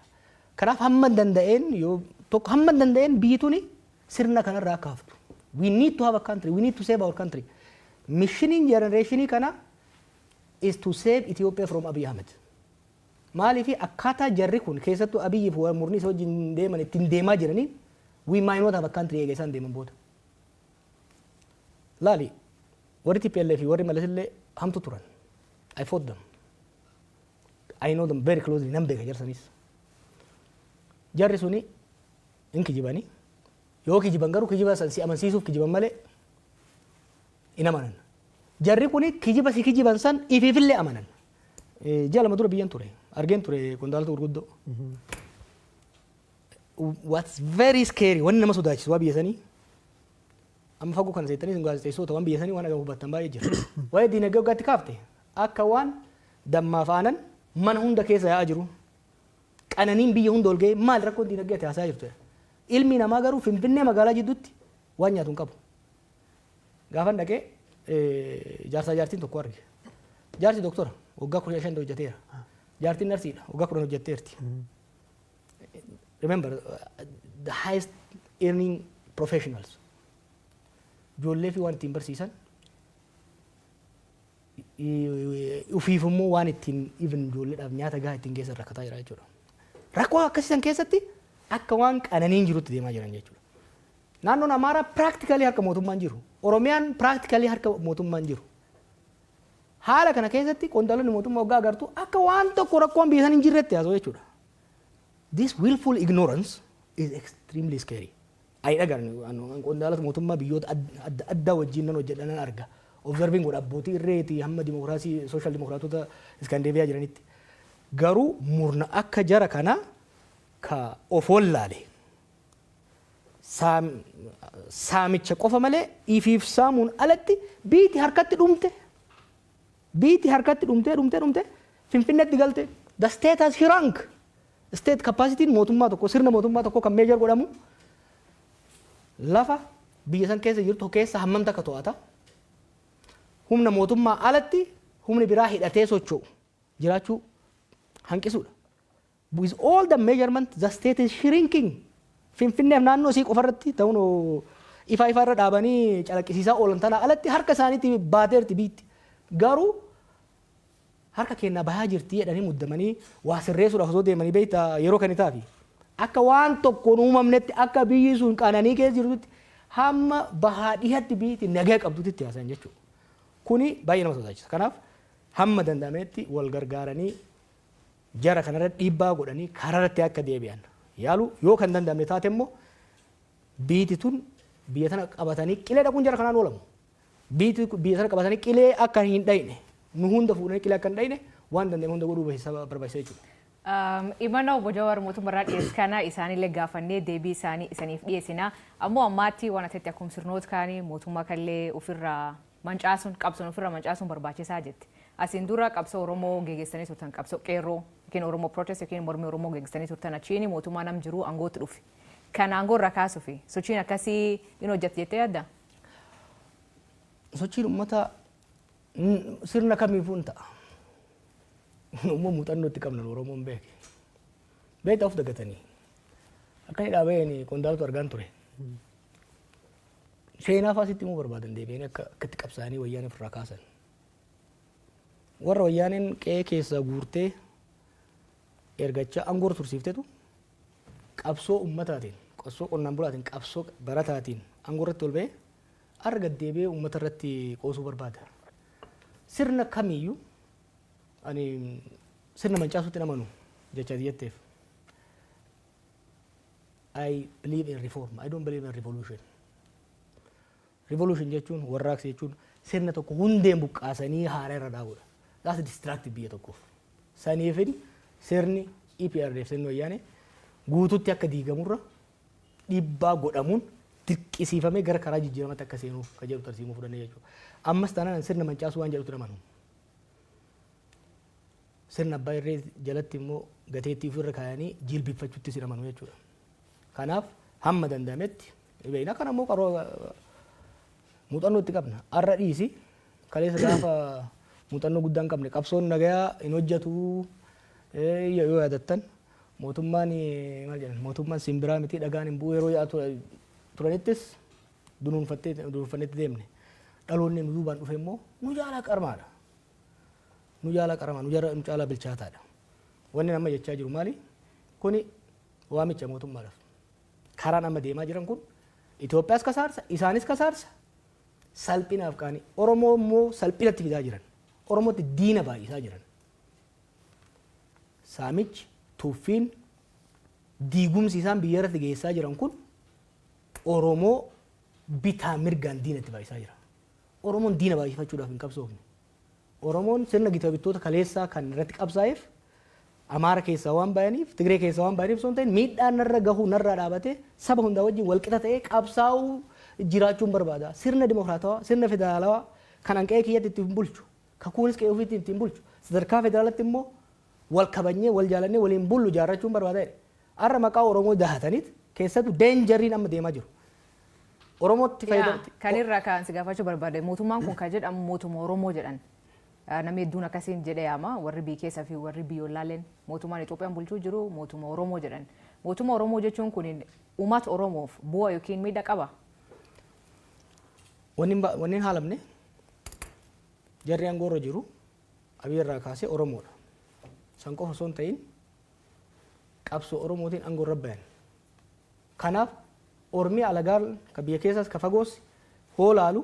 Kanaaf hamma danda'een, yoo tokko hamma danda'een biyyi tuni sirna kanarraa akka haftu. We need to have a country. We need to save our country. Missioniin generationii kana is to save Ethiopia from Abiy Ahmed. Maaliif? Akkaataa jarri kun, keessattuu Abiyyi fi murni isa wajjin deeman ittiin deemaa jiraniin, we might not have a country eega isaan deeman booda. Laali, warri TPLF fi warri Malas illee hamtu turan. I fought them. I know them very closely, nan beeka jarsanis. Jarri suni hin kijibanii. Yoo kijiban garuu kijiba san si amansiisuuf kijiban malee hin amanan. Jarri kuni kijiba si kijiban san ifiifillee amanan. Ji'a 2 dura biyyan ture. Argeen ture qondaalota gurguddoo. What's very scary, wanni nama sodaachisu waa biyya sanii, amma fagoo kana seettanii sun gaazexeessota waan biyya sanii waan agamu hubattan baay'ee jira. Waa'ee diinagdee waggaatti kaafte akka waan dammaaf aanan mana hunda keessa yaa'aa jiru. Qananiin biyya hunda ol ga'ee, maal rakkoon diinagdee ati haasaa jirtu? Ilmi namaa garuu Finfinnee magaalaa jidduutti waan nyaatu hin qabu. Gaafan dhaqee jaarsaa jaartiin tokko arge. Jaarsi doktora, waggaa 15 hojjeteera. Jaartiin narsiidha, waggaa 10 hojjetteerti. Remember, the highest earning professionals. Ijoollee fi waan ittiin barsiisan, ufiif immoo waan ittiin even ijoolleedhaaf nyaata gahaa ittiin geessan rakkataa jira jechuudha. Rakkoo akkasiisan keessatti akka waan qananiin jirutti deemaa jiran jechuudha. Naannoon Amaaraa practically harka mootummaan jiru. Oromiyaan practically harka mootummaan jiru. Haala kana keessatti qondaalonni mootummaa waggaa agartu akka waan tokko rakkoon biyya san hin jirretti haasa'u jechuudha. This willful ignorance is extremely scary. Ani dhagaan qondaalota mootummaa biyyoota adda addaa wajjin nan hojjedha, nan arga. Observing godha, abbootii irreetii hamma dimokiraasii social dimokiraatota Iskandeeviyaa jiranitti. Garuu murna akka jara kanaa ka of wallaale, saamicha qofa malee ifiif saamuun alatti biiti harkatti dhumte, biiti harkatti dhumtee dhumtee dhumte Finfinneetti galte. The state has shrunk. State capacity mootummaa tokko, sirna mootummaa tokko kan measure godhamu lafa biyya san keessa jirtu keessa hammam takka to'ata, humna mootummaa alatti humni biraa hidhatee socho'u jiraachuu hanqisuudha. With all the measurement, the state is shrinking. Finfinneef naannoo isii qofarratti ta'uun ifa ifa irra dhaabanii calaqqisiisaa oolan tana alatti harka isaaniitti baateerti biitti. Garuu harka kennaa bahaa jirti jedhanii muddamanii waa sirreessuudhaaf osoo deemanii, beektaa, yeroo kan itaafi. Akka waan tokkoon uumamnetti, akka biyyi sun qananii keessa jirtutti, hamma bahaa dhihatti biyyi nagaa qabdutti haasayan jechuudha. Kuni baay'ee nama sodaachisa. Kanaaf hamma danda'ametti wal gargaaranii jara kanarra dhiibbaa godhanii karaarratti akka deebi'an yaalu. Yoo kan danda'amne taate immoo, biiti tun biyya tana qabatanii qilee dhaquun jara kanaan oolamu. Biiti biyya tana qabatanii qilee akka hin dhayne, nu hunda fuudhanii qilee akka hin dhayne waan danda'ame hunda godhuu barbaachisa jechuudha. Imana obbo Jawaar mootummaarraa dhiyeessu kana isaanillee gaafannee deebii isaanii isaniif dhiyeessina. Ammoo ammaatti waan asitti akkuma sirnoota kaanii mootummaa kallee ofirraa Mancaasuun, qabsoon ofirra mancaasuun barbaachisaa jetti. Asiin dura qabsoo Oromoo geggeessanii turtan, qabsoo qeerroo yookiin Oromoo protest yookiin mormii Oromoo geggeessanii turtan, achiin mootummaa nam jiru aangootti dhufe. Kan aangoo irra kaasuuf sochiin akkasii in hojjette jettee yaadda? Sochiin uummataa sirna kamiifuu hin ta'a. Immoo muuxannoo itti qabna Oromoon beeke. Beektaa, of dagatanii. Akka inni dhaabeen qondaaltu argaan ture. Seenaa fa'aa sitti himuu barbaadan deebi'anii akka itti qabsaa'anii wayyaanee ofirraa kaasan. Warra wayyaaneen qe'ee keessaa guurtee ergachaa aangoo tursiiftetu qabsoo ummataatiin, qabsoo qonnaan bulaatiin, qabsoo barataatiin aangoo irratti ol ba'ee har'a gad deebi'ee uummata irratti qoosuu barbaada. Sirna kamiyyuu ani sirna mancaasuutti hin amanu jecha jetteef. I believe in reform. I don't believe in revolution. Revolution jechuun, warraaqsa jechuun, sirna tokko hundeen buqqaasanii haara irra dhaabuudha. That's destructive biyya tokkoof. Saniifin sirni EPRDF, sirni wayyaanee guututti akka diigamurra dhiibbaa godhamuun dirqisiifamee gara karaa jijjiiramatti akka seenuuf kan jedhu tarsiimuu fudhannee jechuudha. Ammas taanaan sirna mancaasuu waan jedhutti amanu. Sirna abbaa irree jalatti immoo gateettii ofirra kaayanii jilbifachuutti sin amanu jechuudha. Kanaaf hamma danda'ametti beekna, kana immoo qaroo muuxannoo itti qabna. Har'a dhiisi, kaleessa gaafa muuxannoo guddaa hin qabne qabsoon nagayaa hin hojjetu yoo yaadattan, mootummaan maal jedhan, mootummaan simbiraa miti, dhagaan hin bu'u yeroo yaa'aa turanittis dunuunfattee dunuunfannetti deemne. Dhaloonni nu duubaan dhufe immoo nu caalaa qarmaadha. Nu caalaa qaramaa, nu caalaa bilchaataadha. Wanni amma jechaa jiru maali? Kuni waamicha mootummaadhaaf. Karaan amma deemaa jiran kun Itoophiyaas kasaarsa, isaanis kasaarsa, salphinaaf qaanii. Oromoo immoo salphinatti fidaa jiran. Oromootti diina baay'isaa jiran. Saamichi, tuffiin, diigumsi isaan biyya irratti geessaa jiran kun Oromoo bitaa mirgaan diinatti baay'isaa jira. Oromoon diina baay'ifachuudhaaf hin qabsoofne. Oromoon sirna gita bittoota kaleessaa kan irratti qabsaa'eef Amaara keessaa waan bayaniif, Tigree keessaa waan bayaniif osoo hin ta'in, miidhaan narra gahuu narraa dhaabatee saba hundaa wajjin walqixa ta'ee qabsaa'uu jiraachuun barbaada. Sirna dimokiraatawaa, sirna federaalawaa kan an qe'ee kiyyatti ittiin bulchu, kakuunis qe'ee ofiitti ittiin bulchu, sadarkaa federaalatti immoo wal kabajnee, wal jaalannee waliin bullu ijaarrachuun barbaada jedhe. Har'a maqaa Oromoo dahataniit keessattuu dangeriin amma deemaa jiru. Oromootti fayyadamti. Kan irraa kan si gaafachuu barbaade, mootummaan kun kan jedhamu mootummaa Oromoo jedhan. Namni hedduun akkasiin jedhee yaama, warri biyya keessaa fi warri biyyoolaaleen mootummaan Itoophiyaan bulchuu jiru mootummaa Oromoo jedhan. Mootummaa Oromoo jechuun kun uummata Oromoof bu'aa yookiin miidhaa qaba? Wanni hin haalamne, jarri aangoo irra jiru Abiy irraa kaasee Oromoodha. San qofa osoo hin ta'in qabsoo Oromootiin aangoo irra bayan. Kanaaf Ormi alagaan ka biyya keessaas ka fagoos hoo laalu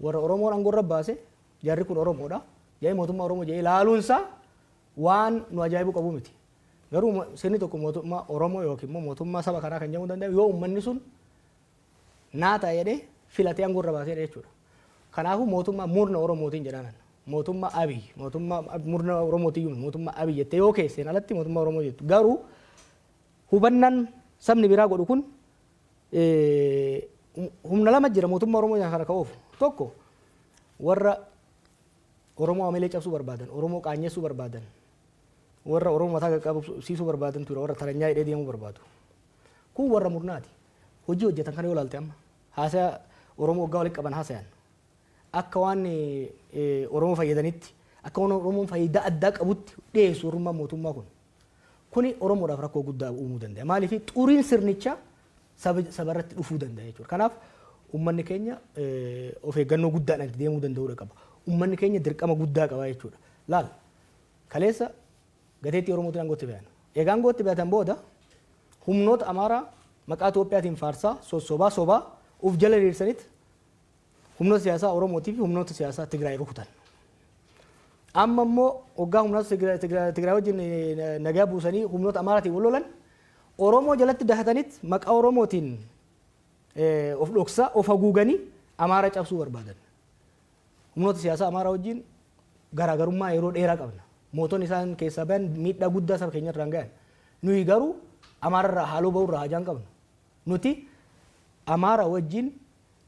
warra Oromoon aangoo irra baase, jarri kun Oromoodha jedhee mootummaa Oromoo jedhee laaluunsaa waan nu ajaa'ibuu qabu miti. Garuu sirni tokko mootummaa Oromoo yookiin immoo mootummaa saba kanaa kan jedhamuu danda'u yoo uummanni sun naa ta'a jedhee filatee aangoo irra baaseedha jechuudha. Kanaafuu mootummaa murna Oromootiin jedhanan. Mootummaa Abiy, mootummaa murna Oromootiyyuu mootummaa Abiy jettee yoo keesseen alatti mootummaa Oromoo jettu. Garuu hubannaan sabni biraa godhu kun humna lama jira mootummaa Oromoo kana ka'uuf. Tokko warra Oromoo amilee cabsuu barbaadan, Oromoo qaanyessuu barbaadan, warra Oromoo mataa qaqqabsiisuu barbaadan ture, warra taranyaa hidhee deemuu barbaadu. Kun warra murnaati. Hojii hojjetan kana yoo ilaalte, amma haasaya Oromoo waggaa walitti qaban haasayan akka waan Oromoo fayyadanitti, akka waan Oromoon faayidaa addaa qabutti dhiyeessu warrummaan mootummaa kun. Kuni Oromoodhaaf rakkoo guddaa uumuu danda'a. Maaliif? Xuriin sirnichaa saba irratti dhufuu danda'a jechuudha. Kanaaf uummanni keenya of eeggannoo guddaadhaan itti deemuu danda'uudha qaba. Uummanni keenya dirqama guddaa qaba jechuudha. Laal, kaleessa gateettii Oromootiin aangootti bayan. Egaa aangootti bayatan booda humnoota Amaaraa maqaa Itoophiyaatiin faarsaa sossobaa sobaa uf jala hiriirsaniit humnoota siyaasaa Oromootii fi humnoota siyaasaa Tigraay rukutan. Amma immoo waggaa humnoota Tigraay wajjin nagaa buusanii humnoota Amaaraatiin wal lolan, Oromoo jalatti dahataniit maqaa Oromootiin of dhoksaa of haguuganii Amaara cabsuu barbaadan. Humnoota siyaasaa Amaaraa wajjin garaagarummaa yeroo dheeraa qabna. Mootonni isaan keessaa bayan miidhaa guddaa saba keenya irraan gahan. Nuyi garuu Amaararraa haaloo bahurraa hajaan qabnu. Nuti Amaara wajjin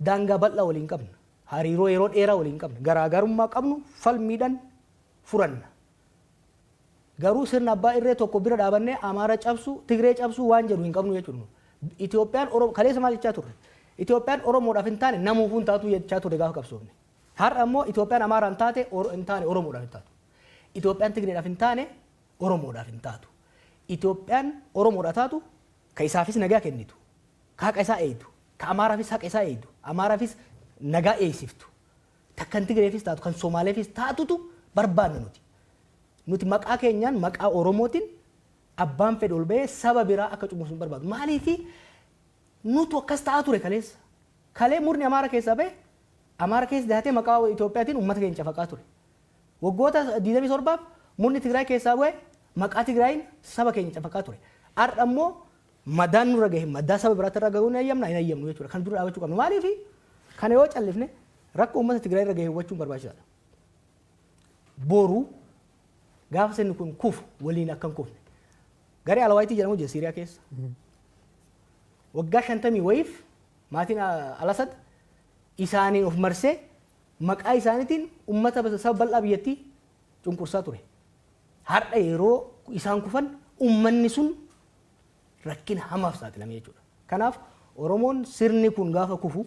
daangaa bal'aa waliin qabna. Hariiroo yeroo dheeraa waliin qabna. Garaagarummaa qabnu falmiidhaan furanna. Garuu sirna abbaa irree tokko bira dhaabannee Amaara cabsu, Tigree cabsu waan jedhu hin qabnu jechuudha. Itoophiyaan Oromoo kaleessa maal jechaa turre? Itoophiyaan Oromoodhaaf hin taane namuufuu hin taatu jechaa turre gaafa qabsoofne. Har'a immoo Itoophiyaan Amaaraan taate hin taane Oromoodhaaf hin taatu. Itoophiyaan Tigreedhaaf hin taane Oromoodhaaf hin taatu. Itoophiyaan Oromoodhaaf taatu ka isaafis nagaa kennitu, ka haqa isaa eeydu, ka Amaaraafis haqa isaa eeydu, Amaaraafis nagaa eeysiftu, kan Tigreefis taatu, kan Somaaleefis taatutu barbaanna nuti. Nuti maqaa keenyaan, maqaa Oromootiin abbaan fedhe ol bahee saba biraa akka cunqursu hin barbaadu. Maaliifi? Nutu akkas ta'aa ture kaleessa. Kalee murni Amaara keessaa bahe Amaara keessa dahatee maqaa Itoophiyaatiin uummata keenya cafaqaa ture. Waggoota 27f murni Tigraay keessaa bahe maqaa Tigraayin saba keenya cafaqaa ture. Har'a immoo madaan nurra gahe madaa saba biraatti irra gahuu ni hayyamna? Hin hayyamnu jechuudha. Kan dura dhaabachuu qabna. Maaliifi? Kana yoo callifne rakkoo uummata Tigraay irra gahe hubachuun barbaachisaadha. Boru gaafa sirni kun kufu waliin akka hin kufne. Garee Alawaayitii jedhamu jira Siiriyaa keessa. Waggaa 50 wayiif maatiin Al-Asad isaaniin of marsee maqaa isaaniitiin uummata saba bal'aa biyyattii cunqursaa ture. Har'a yeroo isaan kufan uummanni sun rakkina hamaaf saaxilame jechuudha. Kanaaf Oromoon sirni kun gaafa kufu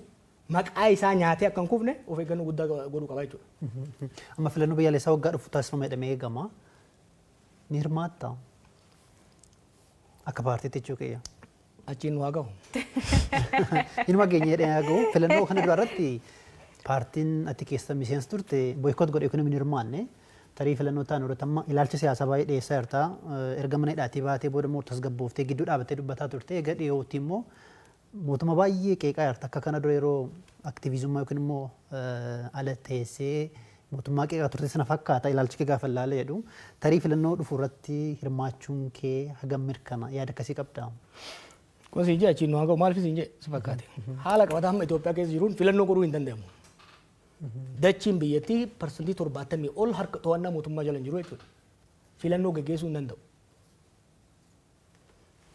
maqaa isaa nyaatee akka hin kufne of eeggannoo guddaa godhuu qaba jechuudha. Amma filannoo biyyaalessaa waggaa dhufu taasifama jedhamee eegama. Ni hirmaattaa? Akka paartiitti jechuu kiyya. Achiin nu haa gahu. Inuma geenye jedhee haa gahu. Filannoo kana dura irratti paartiin ati keessa miseensa turte boycott godhe yookiin hin hirmaanne. Tarii filannoo ta'an irratti amma ilaalcha siyaasaa baay'ee dhiyeessaa jirta. Erga mana hidhaatii baatee booda immoo tasgabbooftee gidduu dhaabattee dubbataa turte. Egaa dhiyootti immoo mootummaa baay'ee qeeqaa jirta. Akka kana dura yeroo aktiivizummaa yookiin immoo ala teessee mootummaa qeeqaa turte sana fakkaata ilaalchi kee gaafa ilaala jedhu. Tarii filannoo dhufu irratti hirmaachuun kee hagam mirkana? Yaada akkasii qabdaa? Kun siin jee achiin nu haa gahu. Maaliif siin jee si fakkaate? Haala qabataa amma Itoophiyaa keessa jiruun filannoo godhuu hin danda'amu. Dachiin biyyattii 70% ol harka to'annaa mootummaa jala hin jiru jechuudha. Filannoo geggeessuu hin danda'u.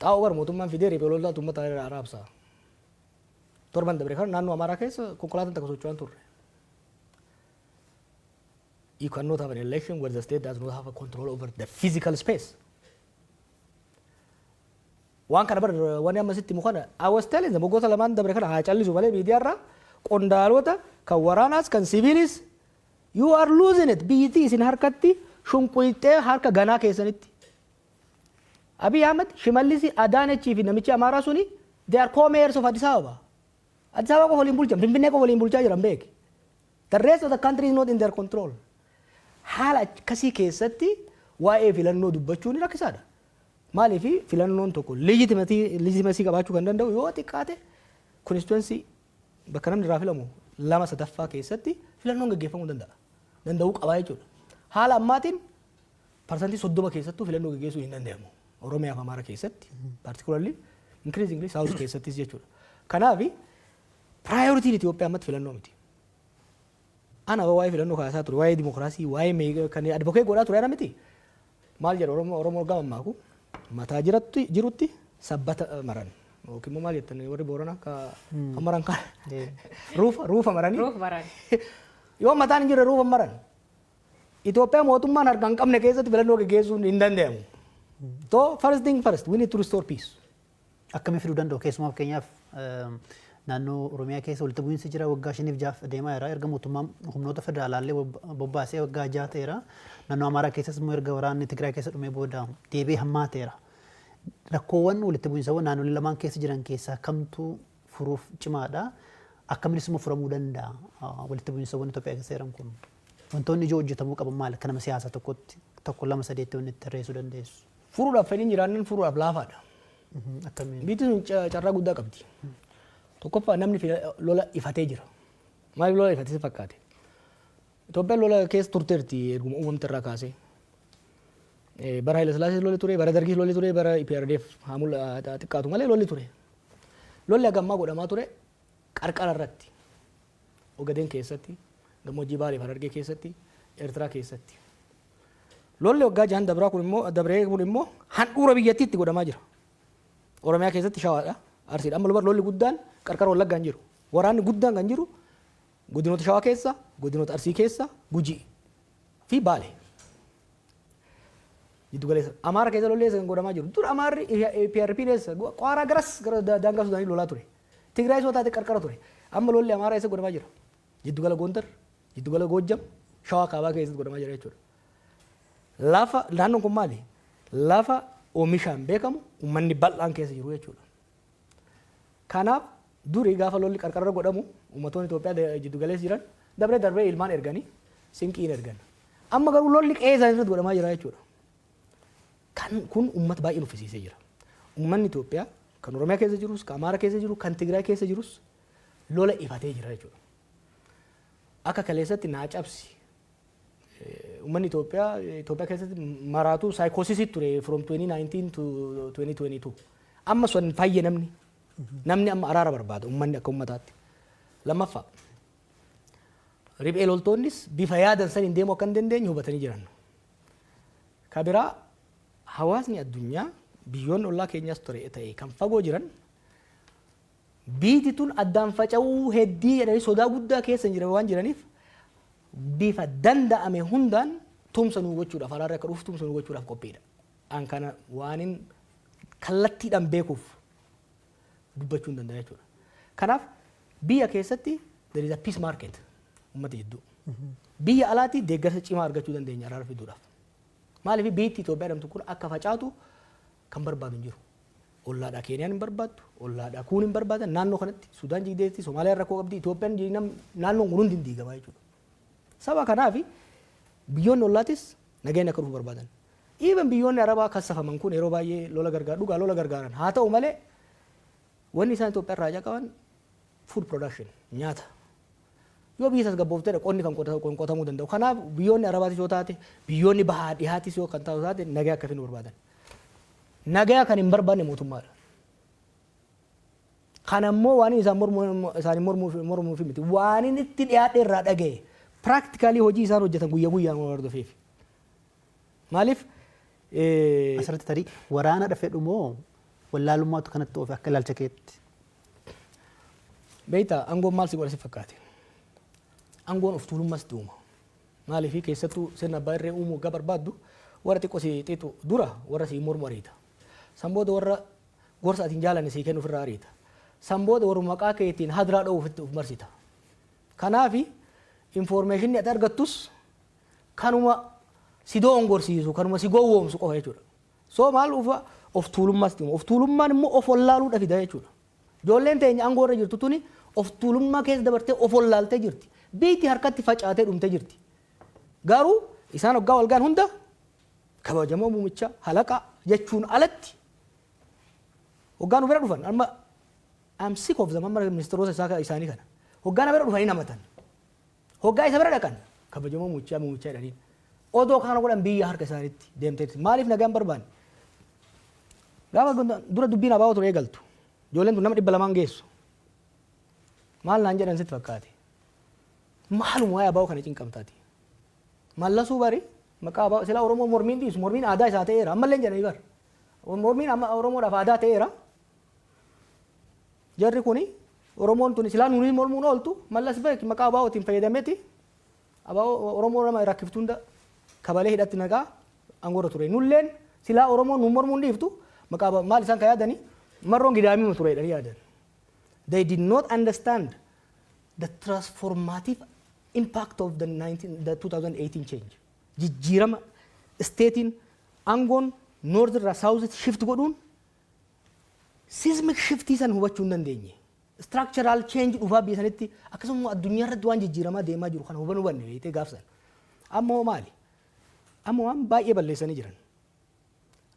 Xaa'oo bar mootummaan fidee riphee loltoota uummata irraa raabsa. Torban dabre kana naannoo Amaaraa keessa konkolaataan takka socho'aa hin turre. You cannot have an election where the state does not have a control over the physical space. Waan kana bar wanni amma sitti himu kana I was telling them waggoota lamaan dabre kana haa callisu malee miidiyaarraa qondaalota kan waraanaas kan siviilis, you are losing it, biyyittii isin harkatti shunquyxee harka ganaa keessanitti. Abiy Ahmed, Shimallisi, Adaanechii fi namichi Amaaraa suni, they are co-mayors of Addis Ababa. Addis Ababa qofa waliin bulchan, Finfinnee qofa waliin bulchaa jiran beeki. The rest of the country is not in their control. Haala akkasii keessatti waa'ee filannoo dubbachuun rakkisaadha. Maaliif? Filannoon tokko legitimacy qabaachuu kan danda'u yoo xiqqaate constituency bakka namni irraa filamu lama sadaffaa keessatti filannoon gaggeeffamuu danda'a. Danda'uu qabaa jechuudha. Haala ammaatiin 30% keessattuu filannoo gaggeessuu hin danda'amu. Oromiyaa fi Amaara keessatti particularly, increasingly South keessattis jechuudha. Kanaaf priorityn Itoophiyaa ammatti filannoo miti. Ana waa'ee filannoo kaasaa ture, waa'ee dimokiraasii, waa'ee kan advocate godhaa ture ana miti. Maal jedha Oromoo? Oromoo gama ammaaku mataa jiratti jirutti sabbata maran yookiin immoo maal jettan warri Booranaa ka maran kan ruufa maranii. Ruuf maran. Yoo mataan hin jirre ruufa maran. Itoophiyaa mootummaan harka hin qabne keessatti filannoo gaggeessuun hin danda'amu. So first thing first, we need to restore peace. Akkamii fiduu danda'u? Keessumaa fakkeenyaaf naannoo Oromiyaa keessa walitti bu'iinsi jira, waggaa 5f 6f deemaa jira. Erga mootummaan humnoota federaalaallee bobbaasee waggaa 6 ta'eera. Naannoo Amaaraa keessas immoo erga waraanni Tigraay keessa dhumee booda deebi'ee hammaateera. Rakkoowwan walitti bu'iinsawwan naannolee lamaan keessa jiran keessaa kamtu furuuf cimaadha? Akkaminis immoo furamuu danda'a walitti bu'iinsawwan Itoophiyaa keessa jiran kun? Wantoonni ijoo hojjetamuu qaban maali? Akka nama siyaasaa tokkotti tokko, lama, sadeetti wanni itti tarreessuu dandeessu. Furuudhaaf fedhiin jiraannan furuudhaaf laafaadha. Akkamiin? Biyyi sun carraa guddaa qabdi. Tokkoffaa, namni lola ifatee jira. Maaliif lola ifatee si fakkaate? Itoophiyaan lola keessa turteerti erguma uumamte irraa kaasee. Bara Haile Sillaasee lolli ture, bara Dargis lolli ture, bara EPRDF haa xiqqaatu malee lolli ture. Lolli hagammaa godhamaa ture qarqara irratti. Ogadeen keessatti, gammoojjii Baalee fi Harargee keessatti, Eertiraa keessatti. Lolli waggaa jahan dabraa kun immoo dabree kun immoo handhuura biyyattiitti godhamaa jira. Oromiyaa keessatti Shawaadha, Arsiidha. Amma lolli guddaan qarqara Wallaggaa hin jiru. Waraanni guddaan kan jiru Godinoota Shawaa keessa, godinoota Arsii keessa, Gujii fi Baale. Jiddu galeessa. Amaara keessa lolli eessa kan godhamaa jiru? Dur Amaarri PRP eessa? Qaaraa garas gara daangaa Sudaanii lolaa ture. Tigraay soo taate qarqara ture. Amma lolli Amaaraa eessa godhamaa jira? Jiddu gala Gondar, jiddu gala Goojjam, Shawaa kaabaa keessatti godhamaa jira jechuudha. Lafa naannoon kun maali? Lafa oomishaan beekamu, uummanni bal'aan keessa jiru jechuudha. Kanaaf durii gaafa lolli qarqarra godhamu, uummattoonni Itoophiyaa jiddu galeessa jiran dabree darbee ilmaan erganii sinqiin ergan. Amma garuu lolli qe'ee isaanii irratti godhamaa jira jechuudha. Kan kun uummata baay'ee nuffisiisee jira. Uummanni Itoophiyaa kan Oromiyaa keessa jirus, kan Amaara keessa jiru, kan Tigraay keessa jirus lola ifatee jira jechuudha. Akka kaleessatti naa cabsi. Uummanni Itoophiyaa Itoophiyaa keessatti maraatu psychosis ture from 2019 to 2022. Amma sun fayye namni. Namni amma araara barbaada, uummanni akka uummataatti. Lammaffaa, riphee loltoonnis bifa yaadan saniin deemuu akka hin dandeenye hubatanii jiran. Ka biraa, hawaasni addunyaa, biyyoonni ollaa keenyaas ture ta'e kan fagoo jiran, biiti tun addaan faca'uu heddii jedhanii sodaa guddaa keessa hin jiran waan jiraniif, bifa danda'ame hundaan tumsa nuu gochuudhaaf, araarri akka dhufu tumsa nuu gochuudhaaf qophiidha. An kana waanin kallattiidhaan beekuuf dubbachuu hin danda'a jechuudha. Kanaaf biyya keessatti there is a peace market uummata jidduu. Biyya alaatti deeggarsa cimaa argachuu dandeenya araara fiduudhaaf. Maaliif? Biyyi Itoophiyaa jedhamtu kun akka facaatu kan barbaadu hin jiru. Ollaadhaa Keeniyaan hin barbaaddu, ollaadhaa kuun hin barbaadan, naannoo kanatti Sudaan jigdeetti, Somaaliyaan rakkoo qabdi, Itoophiyaan, naannoon kun hundi hin diigamaa jechuudha. Saba kanaaf biyyoonni ollaatis nageenya akka dhufu barbaadan. Even biyyoonni Arabaa kassafaman kun yeroo baay'ee lola gargaar, dhugaa lola gargaaran haa ta'u malee, wanni isaan Itoophiyaa irraa haja qaban food production, nyaata. Yoo biyyi tasgabboofteedha qonni kan qotamuu danda'u. Kanaaf biyyoonni Arabaatis yoo taate, biyyoonni bahaa dhihaatis yoo kan taatu taate, nagaa akka finu barbaadan. Nagaa kan hin barbaanne mootummaadha. Kan ammoo waan isaan mormuu isaanii mormuuf miti. Waan inni itti dhiyaadhe irraa dhagaye, practically hojii isaan hojjetan guyyaa guyyaan waan hordofeef. Maaliif? Asirratti tarii waraana fedhu moo wallaalummaatu kanatti oofe akka ilaalcha keetti? Beektaa, aangoon maal si godha si fakkaate? Aangoon of tuulummas itti uuma. Maaliif? Keessattuu sirna abbaa irree uumuu waggaa barbaaddu, warra xiqqoo si xiixu dura warra si mormu ariita. San booda warra gorsa ati hin jaalanne sii kennu ofirraa ariita. San booda warra maqaa keetiin hadiraa dha'uuf itti of marsita. Kanaafi informationni ati argattus kanuma si doongorsiisu, kanuma si gowwoomsu qofa jechuudha. So maal ufa of tuulummaas itti uuma. Of tuulummaan immoo of wallaaluudha fida jechuudha. Ijoolleen teenya aangoo irra jirtu tuni of tuulummaa keessa dabartee of wallaaltee jirti. Biyyi harkatti facaatee dhumtee jirti. Garuu isaan hoggaa wal ga'an hunda kabajamoo muumicha halaqa jechuun alatti hoggaa nu bira dhufan, amma I'm sick of them, amma ministeerota isaa isaanii kana hoggaa na bira dhufanii namatan, hoggaa isa bira dhaqan kabajamoo muumichaa muumichaa jedhaniin. Odoo kana godhan biyya harka isaaniitti deemteetti. Maaliif nagaan barbaanne? Gaafa dura dubbiin abaa'oo ture eegaltu, ijoolleen tun nama 200 geessu. Maal naan jedhan sitti fakkaate? Maaluma waa'ee abaa'oo kana cinqamtaati? Mallasuu bari maqaa abaa'oo silaa Oromoo mormiin dhiisu, mormiin aadaa isaa ta'eera ammallee jedhanii bar. Mormiin amma Oromoodhaaf aadaa ta'eera. Jarri kuni Oromoon tuni silaa nuuni mormuun ooltu, Mallas beek maqaa abaa'ootiin fayyadameeti abaa'oo Oromoo nama rakkiftu hunda kabalee hidhatti naqaa aangoorra ture. Nulleen silaa Oromoon nu mormuun dhiiftu maqaa maal isaan kan yaadanii marroon gidaamii ture jedhanii yaadan. They did not understand the transformative impact of the 2018 change. Jijjiirama stateiin aangoon north irraa south shift godhuun seismic shiftii san hubachuu hin dandeenye. Structural change dhufaa biyya sanitti, akkasuma addunyaa irratti waan jijjiiramaa deemaa jiru kana hubanne beektee gaafsan. Amma hoo maali? Amma waan baay'ee balleessanii jiran.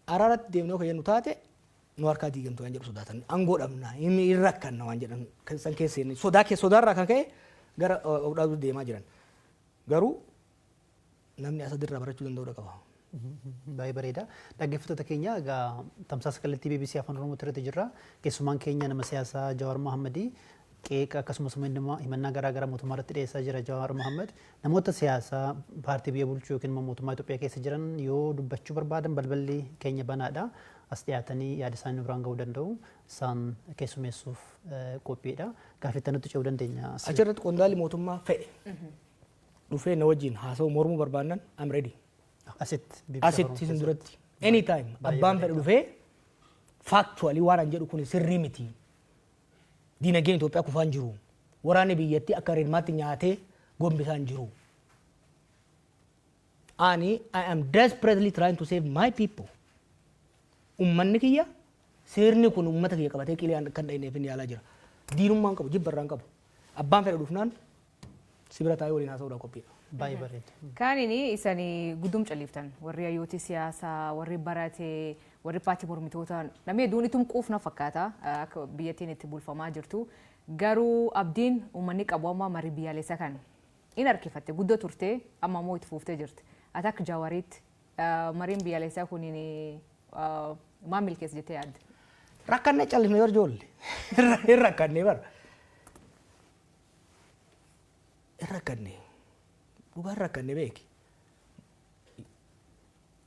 Araaratti deemnee kan jennu taate nu harkaa diigamtu waan jedhu sodaatan, aangoo dhabna, hin rakkanna waan jedhan san keessa sodaa keessa, sodaarraa kan ka'e gara of dhaabuu deemaa jiran. Garuu namni asadirraa barachuu danda'uu qaba. Baay'ee bareeda. Dhaggeeffattoota keenya, egaa tamsaasa kallattii BBC Afaan Oromoo irratti jirra. Keessumaan keenya nama siyaasaa Jawaar Mohammadii qeeqa akkasumas immoo himannaa garaa garaa mootummaa irratti dhiyeessaa jira Jawaar Mohammad. Namoota siyaasaa paartii biyya bulchuu yookiin immoo mootummaa Itoophiyaa keessa jiran yoo dubbachuu barbaadan balballi keenya banaadha. As dhiyaatanii yaada isaanii nu biraan ga'uu danda'u. Isaan keessummeessuuf qophiidha. Gaaffii nutti ce'uu dandeenya. Achirratti qondaalli mootummaa fedhe dhufee na wajjin haasa'u mormuu barbaannan, I'm ready. Asitti. Asitti isin duratti. Anytime abbaan fedhe dhufee factually waan an jedhu kun sirrii miti. Diinagdeen Itoophiyaa kufaan jiru. Waraanni biyyattii akka rirmaatti nyaatee gombisaan jiru. Ani I am desperately trying to save my people. Ummanni kiyya, sirni kun ummata kiyya qabatee qilee kan dhahineef inni yaalaa jira. Diinummaan qabu, jibba irraan qabu. Abbaan fedhe dhufnaan sibira taa'ee waliin haasa'uudhaan qophiidha. Baay'ee bareeda. Kaanini isanii guddum calliftan, warri hayyooti siyaasaa, warri barate, warri paartii mormitoota, namni hedduun itum quufna fakkaata akka biyyattiin itti bulfamaa jirtu. Garuu abdiin uummanni qabu amma marii biyyaalessaa kan in harkifatte guddoo turte, amma immoo itti fuuftee jirti. Ati akka Jawaariitti mariin biyyaalessaa kuniin maal milkeessa jettee yaadda? Rakkannee callisne bar ijoollee. Hin rakkannee bar. Hin rakkannee. Dhugaan rakkannee beeki.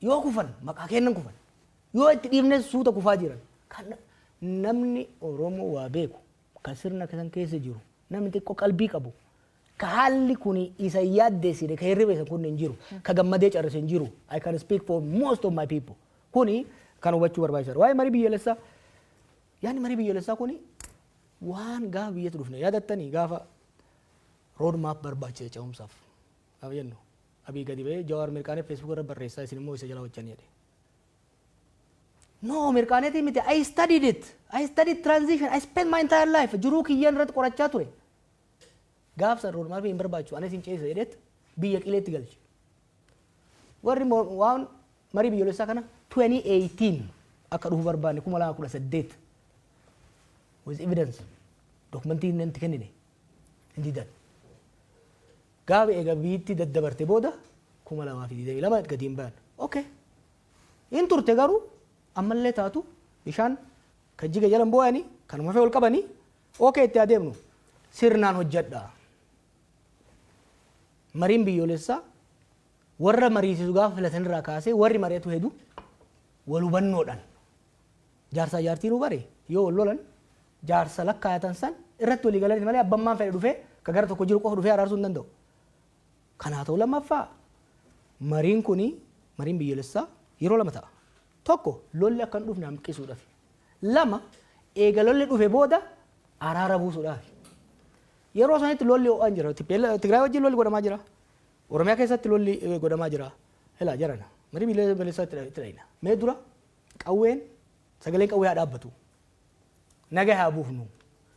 Yoo kufan maqaa kennan kufan. Yoo itti dhiifne suuta kufaa jiran. Kan namni Oromoo waa beeku, kan sirna kan keessa jiru, namni xiqqoo qalbii qabu, ka haalli kun isa yaaddeessine, ka hirriba isa kun hin jiru, ka gammadee carrise hin jiru. I can speak for most of my people. Kuni kan hubachuu barbaachisaadha. Waa'ee marii biyyaalessaa, yaadni marii biyyaalessaa kuni waan gaafa biyyatti dhufne yaadattanii, gaafa road map barbaachisa ce'umsaaf gaafa jennu, Abii gadi ba'ee Jawaar mirqaanee Facebook irra barreessaa, isin immoo isa jala hojjanii jedhe. No, mirqaaneetii miti. I studied it. I studied transition. I spent my entire life. Jiruu kiyyaan irratti qorachaa ture. Gaafsan road map hin barbaachisu. Anis hin ceesisa jedheet biyya qileetti galche. Warri waan marii biyyoolessaa kana 2018 akka dhufu barbaanne, 2018, with evidence, dokumentii inni itti kennine hin didan. Gaafa eega biyyatti daddabarte booda 2022 gadi hin bayan. Okay. Hin turte, garuu ammallee taatu bishaan kan jiga jalan boo'anii kanuma fee ol qabanii, okay, itti adeemnu sirnaan hojjedha. Mariin biyyoolessaa warra mariisisu gaafa filatan irraa kaasee warri mari'atu hedu wal hubannoodhaan, jaarsaa jaartiin bare yoo wal lolan jaarsa lakkaayatan san irratti walii galanii malee abbammaan fedhe dhufee ka gara tokko jiru qofa dhufee araarsuu hin danda'u. Kanaa ta'u, lammaffaa mariin kuni, mariin biyyoolessaa yeroo lama ta'a. Tokko, lolli akka hin dhufne hanqisuudhaaf. Lama, eega lolli dhufe booda araara buusuudhaaf. Yeroo sanitti lolli ho'aan jira. Tigraay wajjin lolli godhamaa jira. Oromiyaa keessatti lolli godhamaa jira. Ilaa jarana. Marii biyyoolessaa itti dhayina. Mee dura qawween, sagaleen qawwee haa dhaabbatu. Naga haa buufnu.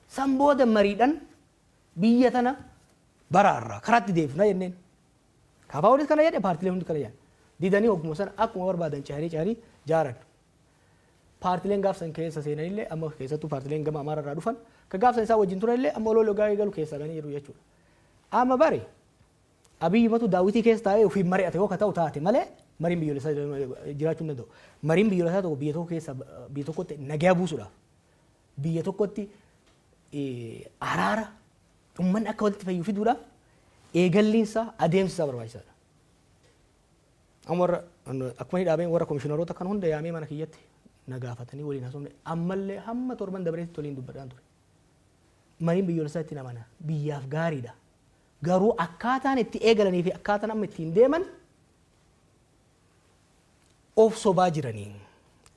San booda mariidhaan biyya tana baraarra karaatti deebifna jenneen. KFOnis kana jedhe, paartileen hundi kana jedhan. Didanii hogguma sana akkuma barbaadan cehanii cehanii jaaran. Paartileen gaafsan keessa seenanillee, amma keessattuu paartileen gama Amaara irraa dhufan ka gaafsan isaa wajjin turanillee, amma oloo logaa eegalu keessaa ganii jiru jechuudha. Amma bari Abiyyumatu daawwitii keessa taa'ee ofiin mari'ate yoo ka ta'u taate malee mariin biyyoolessaa jiraachuu hin danda'u. Mariin biyyoolessaa tokko biyya tokko keessa, biyya tokkotti nagaa buusuudhaaf, biyya tokkotti araara, uummanni akka walitti fayyu fiduudhaaf eegalliinsaa, adeemsi isaa barbaachisaadha. Amma warra akkuma inni dhaabeen warra komishiinaroota kan hunda yaamee mana kiyyatti na gaafatanii waliin haasofne, ammallee hamma torban dabareetti waliin dubbadhaan ture. Mariin biyyoolessaa itti amana, biyyaaf gaariidha. Garuu akkaataan itti eegalanii fi akkaataan amma ittiin deeman of sobaa jiranii.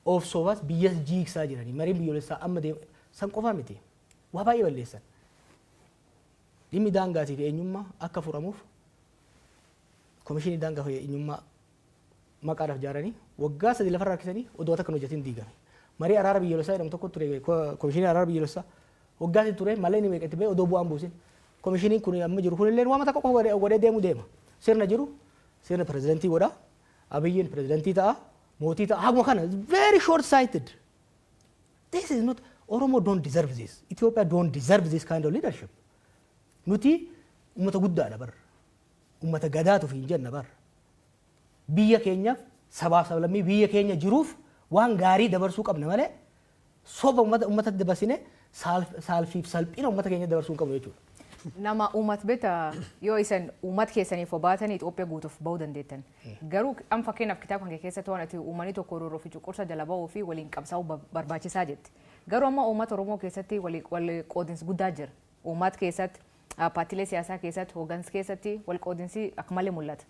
Of sobaas biyyas jiigsaa jiranii. Mariin biyyoolessaa amma deema san qofaa miti. Waa baay'ee balleessan. Dhimmi daangaatii fi eenyummaa akka furamuuf komishinii daangaa fi eenyummaa maqaadhaaf ijaaranii waggaa 3 lafarra harkisanii odoo takka hin hojjetin diigame. Marii araara biyyoolessaa jedhamu tokko ture, komishinii araara biyyoolessaa waggaa 3 ture malee inni meeqa itti ba'e odoo bu'aan buusin. Komishiniin kun amma jiru kunillee waan takka qofa godhee deemu deema. Sirna jiru sirna pirezidantii godha. Abiyyiin pirezidantii ta'a. Mootii ta'a. Haguma kana very short sighted. This is not, Oromo don't deserve this. Ethiopia don't deserve this kind of leadership. Nuti uummata guddaadha bar. Uummata gadaatuuf hin jenna bar. Biyya keenyaaf, sabaaf sablammii biyya keenya jiruuf waan gaarii dabarsuu qabna malee soba uummata uummatatti dabarsine saalfiif salphina uummata keenya dabarsuu hin qabnu jechuudha. Nama uummata beekta, yoo isan uummata keessaniif obaatanii Itoophiyaa guutuuf bahuu dandeettan. Garuu amma fakkeenyaaf kitaaba kan keessatti waan ati uummanni tokko roorroo fi cunqursa jala bahuu fi waliin qabsaa'uu barbaachisaa jetti. Garuu amma uummata Oromoo keessatti wal qoodinsi guddaa jira. Uummata keessatti, paartiilee siyaasaa keessatti, hooggansa keessatti wal qoodinsi akka malee mul'ata.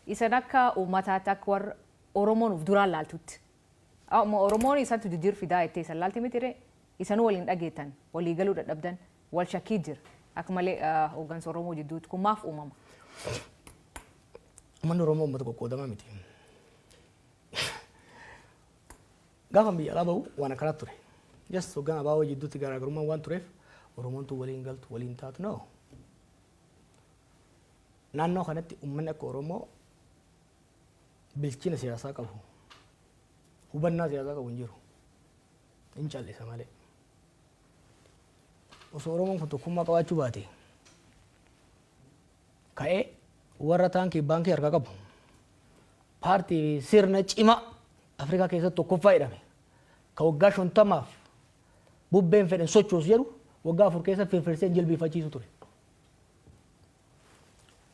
Isan akka uummataatti, akka warra Oromoon uf duraan laaltutti. Amma Oromoon isantu jijjiir fidaa jettee isan laalti miti, isanuu waliin dhageettan, walii galuu dadhabdan, wal shakkii jira. Akka malee hooggansa Oromoo jidduutti kun maaf uumama? Uummanni Oromoo uummata qoqqoodamaa miti. Gaafa biyya alaa bahu waan akkanaatu ture. Yes, hoggaan ABO jidduutti garaagarummaan waan tureef Oromoon tun waliin galtu, waliin taatu, no. Naannoo kanatti uummanni akka Oromoo bilchina siyaasaa qabu, hubannaa siyaasaa qabu hin jiru. Hin callisa malee. Osoo Oromoon kun tokkummaa qabaachuu baate, ka'ee warra taankii baankii harkaa qabu, paartii sirna cimaa Afrikaa keessatti tokkoffaa jedhame, ka waggaa 50f bubbeen fedhan sochoosu jedhu, waggaa 4 keessa firfirsee jilbiifachiisu ture.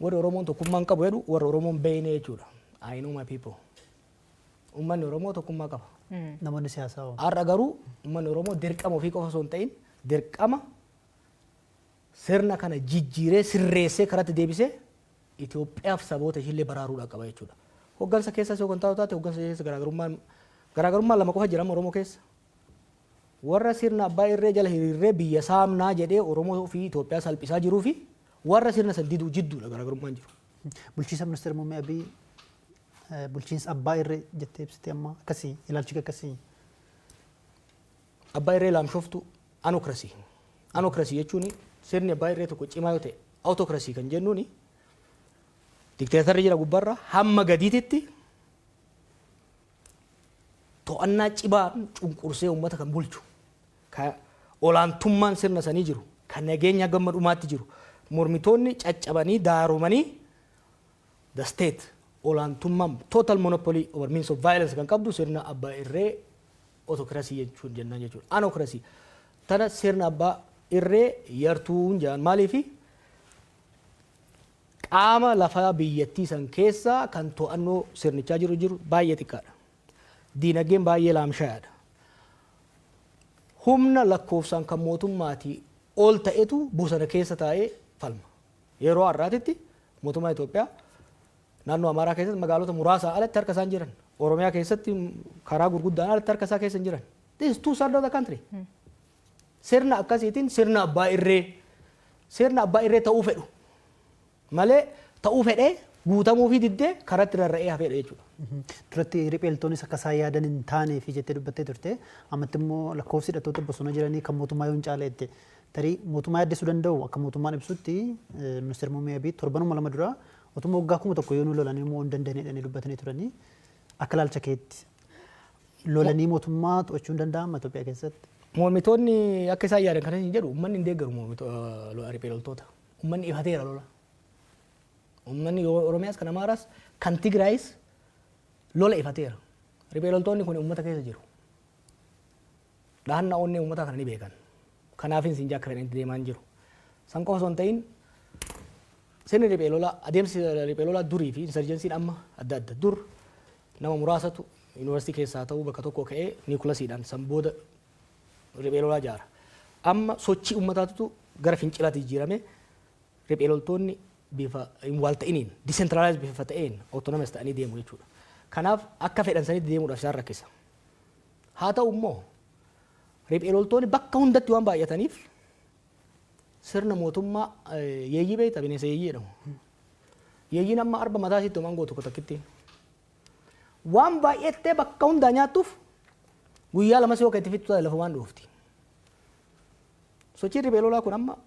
Warri Oromoon tokkummaan qabu jedhu warra Oromoon beeyne jechuudha. I know my people. Uummanni Oromoo tokkummaa qaba. Namoonni siyaasaa hoo? Har'a garuu uummanni Oromoo dirqama ofii qofa osoo hin ta'in, dirqama sirna kana jijjiiree, sirreessee, karatti deebisee Itoophiyaaf saboota ishiillee baraaruudhaan qaba jechuudha. Hoggansa keessas yoo kan taatu taate, hoggansa keessa garaagarummaan lama qofa jira amma Oromoo keessa. Warra sirna abbaa irree jala hiriirree biyya saamnaa jedhee Oromoo fi Itoophiyaa salphisaa jiruu fi warra sirna san diduu jidduudha garaagarummaan jiru. Bulchiinsa Ministeera Muummee Abiy bulchiinsa abbaa irree jettee ibsite, amma akkasii ilaalchi kee akkasii? Abbaa irree laamshoftu, anocracy. Anocracy jechuun sirni abbaa irree tokko cimaa yoo ta'e, autocracy kan jennuun dikteetarri jira gubbarra hamma gadiititti to'annaa cimaan cunqursee uummata kan bulchu, ka olaantummaan sirna sanii jiru, kan nageenya gamma dhumaatti jiru, mormitoonni caccabanii daaromanii, the state olaantummaan total monopoly over means of violence kan qabdu sirna abbaa irree autocracy jechuun jennaan jechuudha. Anocracy tana sirna abbaa irree yartuun jedhan. Maaliifi? Qaama lafaa biyyattii san keessa kan to'annoo sirnichaa jiru baay'ee xiqqaadha. Diinagdeen baay'ee laamshayaadha. Humna lakkoofsaan kan mootummaatii ol ta'etu bosona keessa taa'ee falma. Yeroo har'aatitti mootummaa Itoophiyaa naannoo Amaaraa keessatti magaalota muraasaan alatti harka isaan jiran. Oromiyaa keessatti karaa gurguddaan alatti harka isaa keessa hin jiran. This is two third of the country. Sirna akkasiitiin sirna abbaa irree ta'uu fedhu malee, ta'uu fedhee guutamuu fi diddee karatti rarra'ee hafeedha jechuudha. Duratti ripheeltoonis akka isaan yaadan hin taane fi jettee dubbattee turte. Ammatti immoo lakkoofsi hidhattoota bosona jiranii kan mootummaa yoo hin caale jette. Tarii mootummaa yaaddessuu danda'u. Akka mootummaan ibsutti, Ministeerri Muummee Abiy torbanuma 2 dura otuma waggaa 1000 yoo nu lolanii immoo hin dandeenye jedhanii dubbatanii turanii. Akka ilaalcha keetti lolanii mootummaa to'achuu hin danda'ama Itoophiyaa keessatti? Mormitoonni akka isaan yaadan kana hin jedhu. Uummanni hin deeggaru mormitoota, riphee loltoota. Uummanni ifateera lola. Uummanni Oromiyaas, kan Amaaraas, kan Tigraayis lola ifateera. Riphee loltoonni kun uummata keessa jiru. Dhahannaa onnee uummataa kana ni beekan. Kanaafin siin akka fedhanitti deemaa hin jiru. San qofa osoo hin ta'in, sirni riphee lolaa, adeemsi riphee lolaa durii fi insurgencyn amma adda adda. Dur nama muraasatu yuunivarsiitii keessaa ta'uu bakka tokko ka'ee nucleusiidhaan san booda riphee lolaa ijaara. Amma sochii uummataatu gara fincilaatti jijjiirame, riphee loltoonni bifa hin waalta'iniin, decentralized bifa ta'een, autonomous ta'anii deemu jechuudha. Kanaaf akka fedhan sanitti deemuudhaaf isaan rakkisa. Haa ta'u immoo riphee loltoonni bakka hundatti waan baay'ataniif sirna mootummaa yeeyyii beekta, bineensa yeeyyii jedhamu. Yeeyyiin amma arba mataa isiitti homaan gootu takkitti. Waan baay'attee bakka hundaa nyaattuuf guyyaa lamas yoo kan itti fixxu taate lafa waan dhoofti. Sochiin riphee lolaa kun amma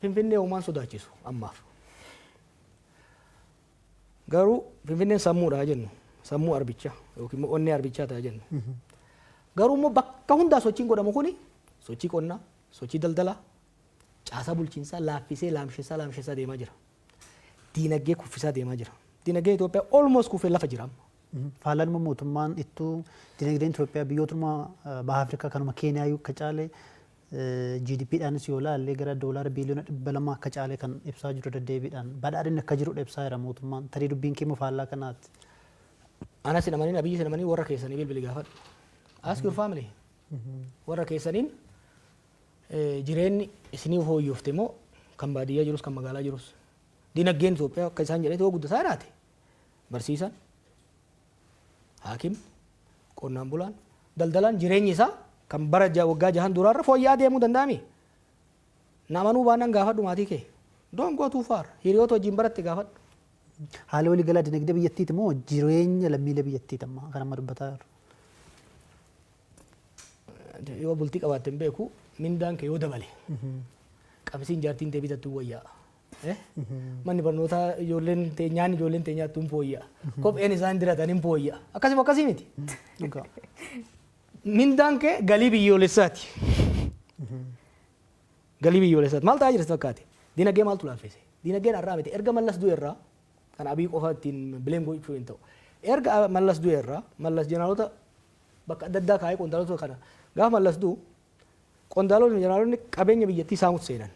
Finfinnee uumaan sodaachisu ammaaf. Garuu Finfinneen sammuudha jennu. Sammuu arbichaa yookiin immoo onnee arbichaa ta'a jennu. Garuu immoo bakka hundaa sochiin godhamu kuni sochii qonnaa, sochii daldalaa, caasaa bulchiinsaa laaffisee, laamsheessaa laamsheessaa deemaa jira. Diinagdee kuffisaa deemaa jira. Diinagdeen Itoophiyaa almost kufee lafa jira amma. Faallaan immoo mootummaan ittuu dinagdeen Itoophiyaa biyyootuma baha Afrikaa kanuma Keeniyaa akka caale GDP dhaanis yoo ilaalle gara doolaara biiliyoona 200 akka caale kan ibsaa jiru, deddeebiidhaan badhaadhinni akka jirudha ibsaa jira mootummaan. Tarii dubbiin kee immoo faallaa kanaati. Anas hin amanin, Abiyyi hin amanin, warra keessanii bilbili gaafadhu. Ask your family. Warra keessaniin jireenyi isinii fooyyofte moo, kan baadiyyaa jirus kan magaalaa jirus? Dinagdeen Itoophiyaa akka isaan jedhetti yoo guddataa jiraate, barsiisaan, haakim, qonnaan bulaan, daldalaan jireenyi isaa kan bara waggaa 6n duraarra fooyya'aa deemuu danda'ami. Na amanuu baannaan gaafadhu maatii kee. Don't go too far. Hiriyoota wajjin baratte gaafadhu. Haala waliigalaa dinagdee biyyattiiti moo jireenya lammiilee biyyattiiti amma kan amma dubbataa jiru? Yoo bultii qabaatte hin beeku, mindaan kee yoo dabale qabsiin jaartiin tee bitattu wayyaa. Manni barnootaa ijoolleen tee nyaanni ijoolleen tee nyaattu hin fooyya'a. Kopheen isaan diratan hin fooyya'a. Akkasuma akkasii miti. Dhugaa. Mindaan kee galii biyyoolessaati. Galii biyyoolessaati. Maal ta'aa jira sitti fakkaate? Dinagdee maaltu laaffise? Dinagdeen har'aa miti. Erga Mallas du'e irraa, kan Abiy qofa ittiin blame gochuu hin ta'u. Erga Mallas du'e irraa, Mallas jeneraalota bakka adda addaa kaa'ee, qondaalota kana, gaafa Mallas du'u qondaalonni, jeneraalonni qabeenya biyyattii saamutti seenan.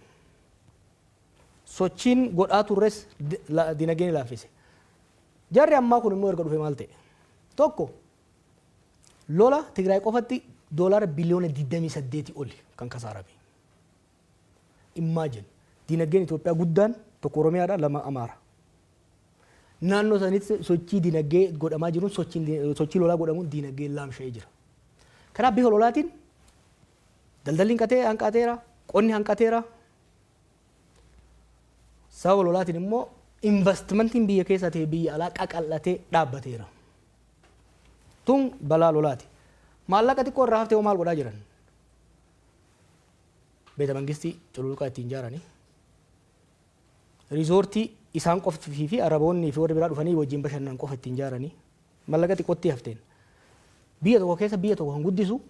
Sochiin godhaa turres dinagdee ni laaffise. Jarri ammaa kun immoo erga dhufe maal ta'e? Tokko, lola Tigraay qofatti doolaara biliyoona 28 oli kan kasaarame. Imagine, dinagdeen Itoophiyaa guddaan tokko Oromiyaadha, lama Amaara. Naannoo sanitti sochii dinagdee godhamaa jiruun, sochii lolaa godhamuun dinagdeen laamsha'ee jira. Kanaaf bifa lolaatiin daldalli hanqatee hanqateera, qonni hanqateera. Sababa lolaatiin immoo investimentiin biyya keessaa ta'e biyya alaa qaqal'atee dhaabbateera. Tun balaa lolaati. Maallaqa xiqqoo irraa haftee hoo maal godhaa jiran? Beeta mangistii cululuqaa ittiin ijaaranii, riizoortii isaan qoftii fi Araboonni fi warri biraa dhufanii wajjin bashannanan qofa ittiin ijaaranii, maallaqa xiqqootti hafteen. Biyya tokko keessa biyya tokko kan guddisu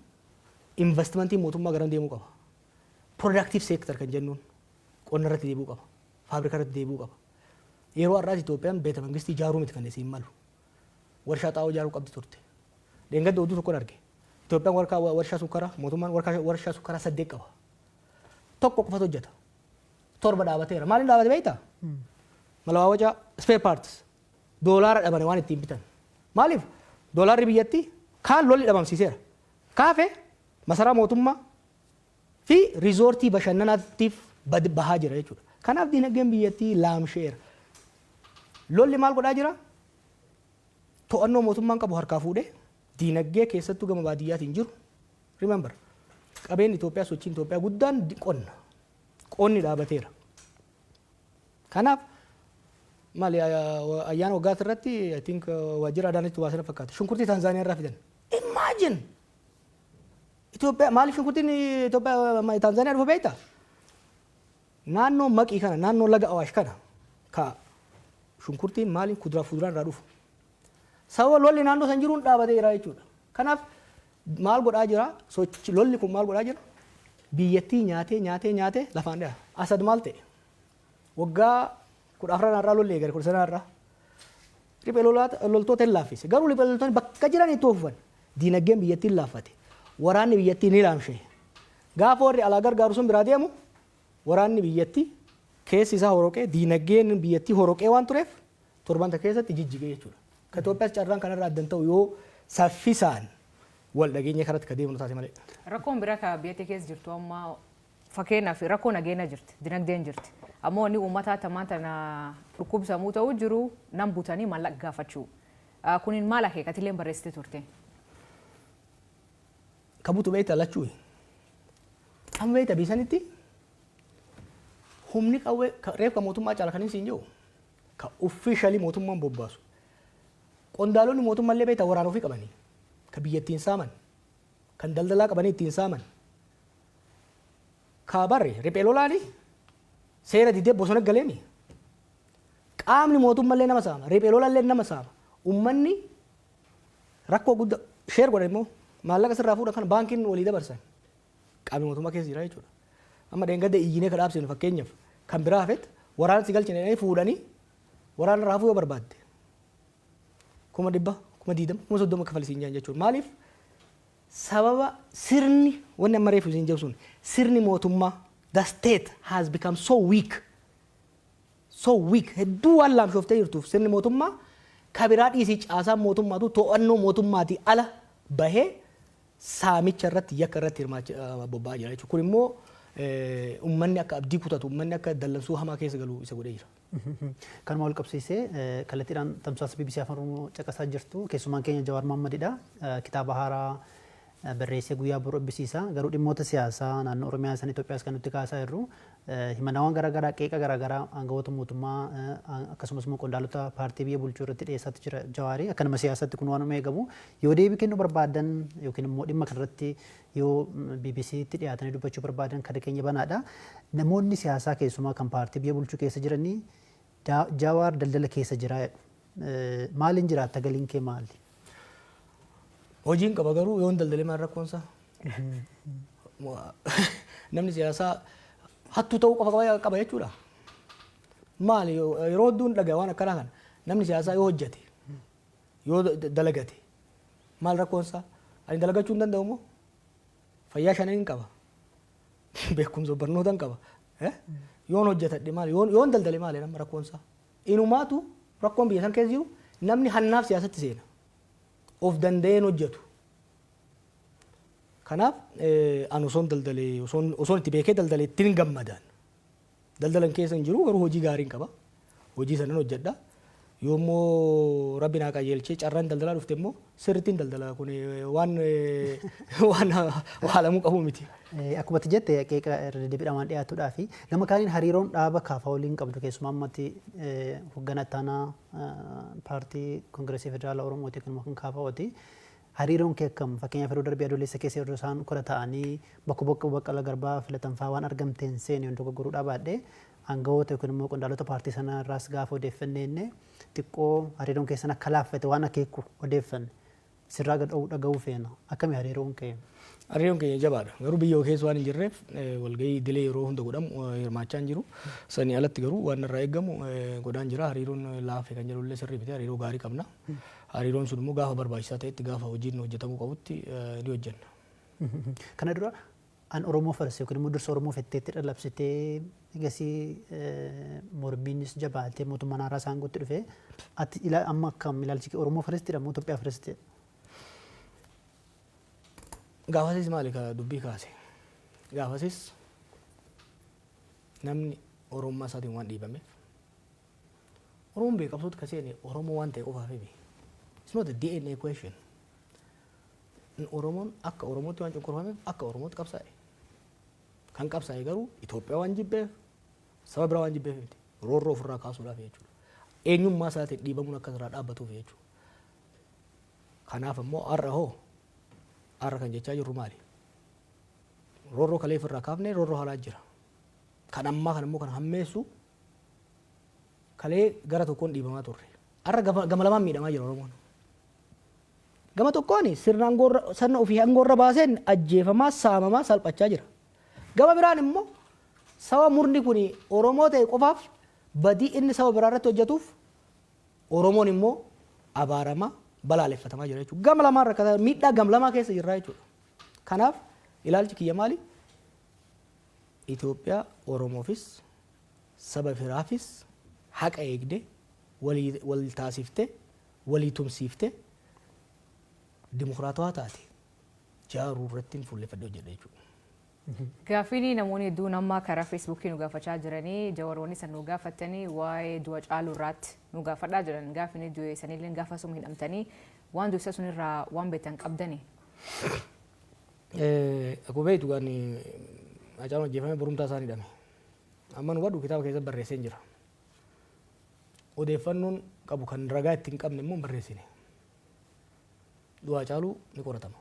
investimentiin mootummaa garam deemuu qaba? Productive sector kan jennuun qonna irratti deebi'uu qaba. Faabrikaa irratti deebi'uu qaba. Yeroo har'aas Itoophiyaan beeta mangistii ijaaruu miti kan isiin malu. Warshaa xaa'oo ijaaruu qabdi turte. Dheengadda oduu tokkon arge. Itoophiyaan warshaa sukkaraa, mootummaan warshaa sukkaraa saddeet qaba. Tokko qofatu hojjeta. Torba dhaabateera. Maaliin dhaabate beektaa? Malawaawacaa, spare parts. Doolaara dhabane waan ittiin bitan. Maaliif? Doolaarri biyyattii kaan lolli dhabamsiiseera. Kaafe masaraa mootummaa fi riizoortii bashannanaatiif bahaa jira jechuudha. Kanaaf dinagdeen biyyattii laamsheera. Lolli maal godhaa jira? To'annoo mootummaan qabu harkaa fuudhee diinagdee keessattuu gama baadiyyaatiin jiru. Remember, qabeenyi Itoophiyaa, sochiin Itoophiyaa guddaan qonna. Qonni dhaabateera. Kanaaf maali, ayyaana waggaati irratti, I think waajjira Adaanachi baasana fakkaata. Shunkurtii Taanzaaniyaa irraa fidan. Imagine! Itoophiyaa maaliif shunkurtiin Itoophiyaa Taanzaaniyaa dhufa beektaa? Naannoo Maqii kana, naannoo laga Awaash kana ka shunkurtiin maaliin kuduraa fuduraan irraa dhufu. Sababa lolli naannoo san jiruun dhaabatee jira jechuudha. Kanaaf maal godhaa jira? Sochi lolli kun maal godhaa jira? Biyyattii nyaatee nyaatee nyaatee lafaan dhaha. Asad maal ta'e? Waggaa 14 irraa lolli eegale, 15 irraa. Riphee loltoota hin laaffise. Garuu riphee loltoonni bakka jiran itti fufan. Diinagdeen biyyattii hin laaffate. Waraanni biyyattii ni laamshe. Gaafa warri alaa gargaaru sun biraa deemu, waraanni biyyattii keessi isaa horoqee, diinagdeen biyyattii horoqee waan tureef torbanta keessatti jijjigee jechuudha. Ka Itoophiyaas carraan kanarraa addan ta'u yoo saffisaan wal dhageenya karatti ka deemnu taate malee. Rakkoon biraa ka biyyattii keessa jirtu amma, fakkeenyaaf rakkoo nageenya jirti, dinagdeen jirti. Ammoo inni uummataa tamaan tana dhukkubsamuu ta'uu jiru nam butanii maallaqa gaafachuu. Kunin maal akeekatillee barreessite turte? Ka butu beektaa lachuu. Amma beektaa biisanitti humni qawwee reef ka mootummaa caala kan hin jiru ka officially mootummaan bobbaasu. Qondaalonni mootummaallee beektaa waraana ofii qabanii ka biyya ittiin saaman, kan daldalaa qabanii ittiin saaman. Ka barre riphee lolaani seera didee bosona galeemi. Qaamni mootummaallee nama saama, riphee lolallee nama saama. Uummanni rakkoo guddaa share godhan immoo maallaqa sirraa fuudhan kana baankiin walii dabarsan. Qaamni mootummaa keessa jira jechuudha. Amma dheengadda iyyinee ka dhaabsinu, fakkeenyaaf kan biraa hafet, waraana si galchine jedhanii fuudhanii waraana irraa hafuu yoo barbaadde 100,000, 20,000, 30,000 kafalisiin jaan jechuudha. Maaliif? Sababa sirni wanni amma reefu isin jedhu sun, sirni mootummaa, the state has become so weak, so weak, hedduu waan laamshooftee jirtuuf, sirni mootummaa kabiraa dhiisii, caasaan mootummaatu to'annoo mootummaatii ala bahee saamicha irratti, yakka irratti hirmaachaa bobba'aa jira jechuudha. Kun immoo uummanni akka abdii kutatu, uummanni akka dallansuu hamaa keessa galu isa godhee jira. Kanuma wal qabsiisee, kallattiidhaan tamsaasa BBC Afaan Oromoo caqasaa jirtu. Keessumaan keenya Jawaar Mohammadidha. Kitaaba haaraa barreessee guyyaa boru eebbisiisa. Garuu dhimmoota siyaasaa naannoo Oromiyaa san Itoophiyaas kan nuti kaasaa jirru, himannaawwan garaagaraa, qeeqa garaagaraa aangawoota mootummaa akkasumas immoo qondaalota paartii biyya bulchuu irratti dhiyeessaatti jira Jawaarii. Akka nama siyaasaatti kun waanuma eegamu. Yoo deebii kennuu barbaadan yookiin immoo dhimma kanarratti yoo BBCtti dhiyaatanii dubbachuu barbaadan, kada keenya banaadha. Namoonni siyaasaa, keessumaa kan paartii biyya bulchuu keessa jiranii, Jawaar daldala keessa jira jedhu. Maaliin jiraatta? Galiin kee maali? Hojiin qaba, garuu yoon daldalee maal rakkoonsaa? Namni siyaasaa hattuu ta'uu qofa qaba jechuudha. Maali, yeroo hedduun dhagaa waan akkanaa kana, namni siyaasaa yoo hojjete, yoo dalagate maal rakkoonsaa? Ani dalagachuu hin danda'u moo? Fayyaa shanan hin qaba. Beekumsa barnoota hin qaba. Yoon hojjetadhe maali? Yoon daldale maali nama rakkoonsaa? Inumaatu rakkoon biyya san keessa jiru, namni hannaaf siyaasatti seena. Of danda'een hojjetu. Kanaaf ani osoon daldalee, osoon itti beekee daldalee ittiin gammadaan. Daldalan keessa hin jiru, garuu hojii gaariin qaba. Hojii sanan hojjedha. Yoommoo Rabbi naa qajeelchee carraan daldalaa dhufte immoo sirrittiin daldala, kun waan haalamuu qabu miti. Akkuma ati jette, qeeqa irra deddeebiidhaan waan dhiyaatuudhaa fi gama kaaniin hariiroon dhaaba KFO waliin qabdu, keessumaa ammatti hoogganaa ittaanaa paartii Koongireesii Federaalaa Oromooti yookiin kan KFOti. Hariiroon kee akkam? Fakkeenyaaf, yeroo darbee Adoolessa keessa yeroo isaan kora ta'anii bakka bakka Baqqalaa Garbaa filatan fa'aa waan argamteen seene yoon dogoggoruu dhabaadhe, aangawoota yookiin immoo qondaalota paartii sana irraas gaafa odeeffanne inni xiqqoo hariiroon keessan akka laaffate waan akeeku odeeffanne. Sirraa dhaga'uu feena. Akkami hariiroon kee? Hariiroon keenya jabaadha. Garuu biyya keessa waan hin jirreef walgahii idilee yeroo hunda godhamu hirmaachaa hin jiru. Sanii alatti garuu waan irraa eegamu godhaan jira. Hariiroon laafe kan jedhullee sirrii miti. Hariiroo gaarii qabna. Hariiroon sun immoo gaafa barbaachisaa ta'etti, gaafa hojiin hojjetamuu qabutti ni hojjenna. Kana dura an Oromoo first yookiin immoo dursa Oromoo fetteetti dhalabsitee, egasii mormiinis jabaatee mootummaan haaraa isaan gootti dhufe. Ati amma akkam ilaalchi kee? Oromoo firstidha moo Itoophiyaa firstidha? Gaafasis maali ka dubbii kaase? Gaafasis namni Oromummaa isaatiin waan dhiibameef, Oromoon beekamtuutti ka seene Oromoo waan ta'e qofaaf miti. It's not a DNA question. Oromoon akka Oromootti waan cunqurfameef akka Oromootti qabsaa'e. Kan qabsaa'e garuu Itoophiyaa waan jibbeef, saba biraa waan jibbeef miti. Roorroo ofirraa kaasuudhaaf jechuudha. Eenyummaa isaatiin dhiibamuun akka irraa dhaabbatuuf jechuudha. Kanaaf immoo har'a hoo, har'a kan jechaa jirru maali? Roorroo kalee ofirraa kaafnee roorroo haaraa jira. Kan ammaa kan immoo kan hammeessu, kalee gara tokkoon dhiibamaa turre. Har'a gama lamaan miidhamaa jira Oromoon. Gama tokkoon sirna aangoorra, sirna ofii aangoorra baaseen ajjeefamaa, saamamaa, salphachaa jira. Gama biraan immoo saba murni kun Oromoo ta'e qofaaf badii inni saba biraa irratti hojjetuuf Oromoon immoo abaaramaa, balaaleffatamaa jira jechuudha. Gama lamaan rakkataa, miidhaa gam lamaa keessa jirra jechuudha. Kanaaf ilaalchi kiyya maali? Itoophiyaa Oromoofis saba biraafis haqa eegde, walii wal taasifte, walii tumsiifte, dimokiraatawaa taate jaaruu irratti fuulleffadhee hojjedha jechuudha. Gaaffiin namoonni hedduun amma karaa Feesbuukii nu gaafachaa jiranii, Jawaroonni san nu gaafatanii, waa'ee du'a Caaluu irraatti nu gaafadhaa jiran. Gaaffiin du'e sanillee gaafa suma hidhamtanii, waan du'isa sunirraa waan beektan qabdanii. Akkuma beektu, gaan Hacaaluun ajjeefamee borumtaa isaan hidhame. Amma nu hubadhu, kitaaba keessatti barreessee jira. Odeeffannoon qabu kan ragaa itti hin qabne immoo hin barreessine. Du'a Hacaaluu ni qoratama.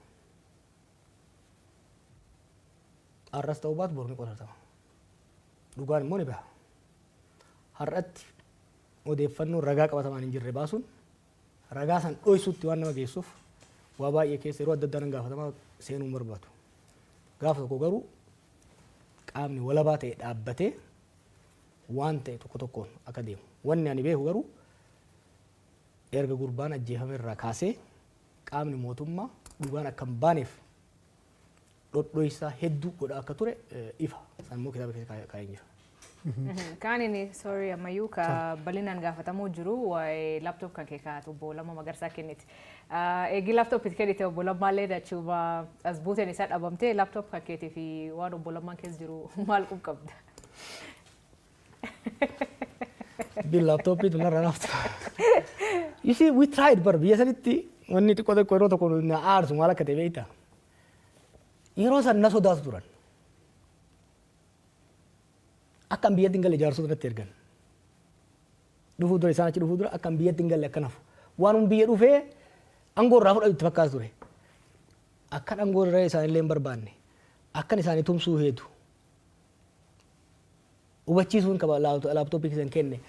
Har'as ta'uu baatu boru ni qoratama. Dhugaan immoo ni baha. Har'atti odeeffannoo ragaa qabatamaan hin jirre baasuun ragaa san dhoysuutti waan nama geessuuf, waa baay'ee keessa yeroo adda addaa nan gaafatamaa, seenuu hin barbaadu. Gaafa tokko garuu qaamni walabaa ta'e dhaabbatee waan ta'e tokko tokkoon akka deemu. Wanni ani beeku garuu, erga gurbaan ajjeefame irraa kaasee qaamni mootummaa dhugaan akka hin baaneef Dhodhoisaa hedduu godhaa akka ture ifa. Isaan immoo kitaaba keessa kaa'een jira. Kaan inni, sorry, ammayyuu ka bal'inaan gaafatamuu jiru waa'ee laptop kan kee kaa'atu obbo Lammaa Magarsaa kenniti. Eegi laptop itti kennite, obbo Lammaallee achuma as buuteen isaa dhabamtee, laptop kan keetii fi waan obbo Lammaan keessa jiru maal qabda? Dubbiin laaptooppii tun narraa naftu. You see, we tried bar. Biyya sanitti wanni xiqqoo xiqqoo yeroo tokko na aarsu maal akka ta'e beektaa? Yeroo san na sodaatu turan. Akka an biyyatti hin galle jaarsota natti ergan. Dhufuu dura, isaan achi dhufuu dura, akka an biyyatti hin galle akka nafu. Waanuma biyya dhufee aangoo irraa fudhatu itti fakkaatu ture. Akkan aangoo irra isaanillee hin barbaanne. Akkan isaanii tumsuu heetu. Hubachiisuun qaba laaptooppii keessan kenne.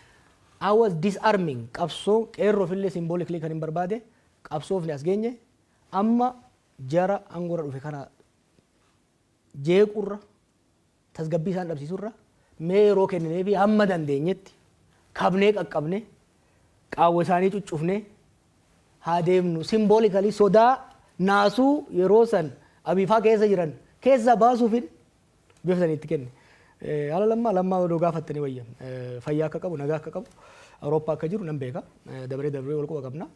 I was disarming qabsoo qeerroof illee symbolically kan hin barbaade. Qabsoofni as geenye amma jara aangoorra dhufe kana jeequrra, tasgabbii isaan dhabsiisurra, mee yeroo kenninee fi hamma dandeenyetti kabnee qaqqabne qaawwa isaanii cuccufne haa deemnu, symbolically sodaa naasuu yeroo san abiifaa keessa jiran keessaa baasuufin bifa sanii itti kenne. Haala Lammaa odoo gaafattanii wayya. Fayyaa akka qabu, nagaa akka qabu, Awurooppaa akka jiru nan beeka. Dabaree dabaree wal quba qabna.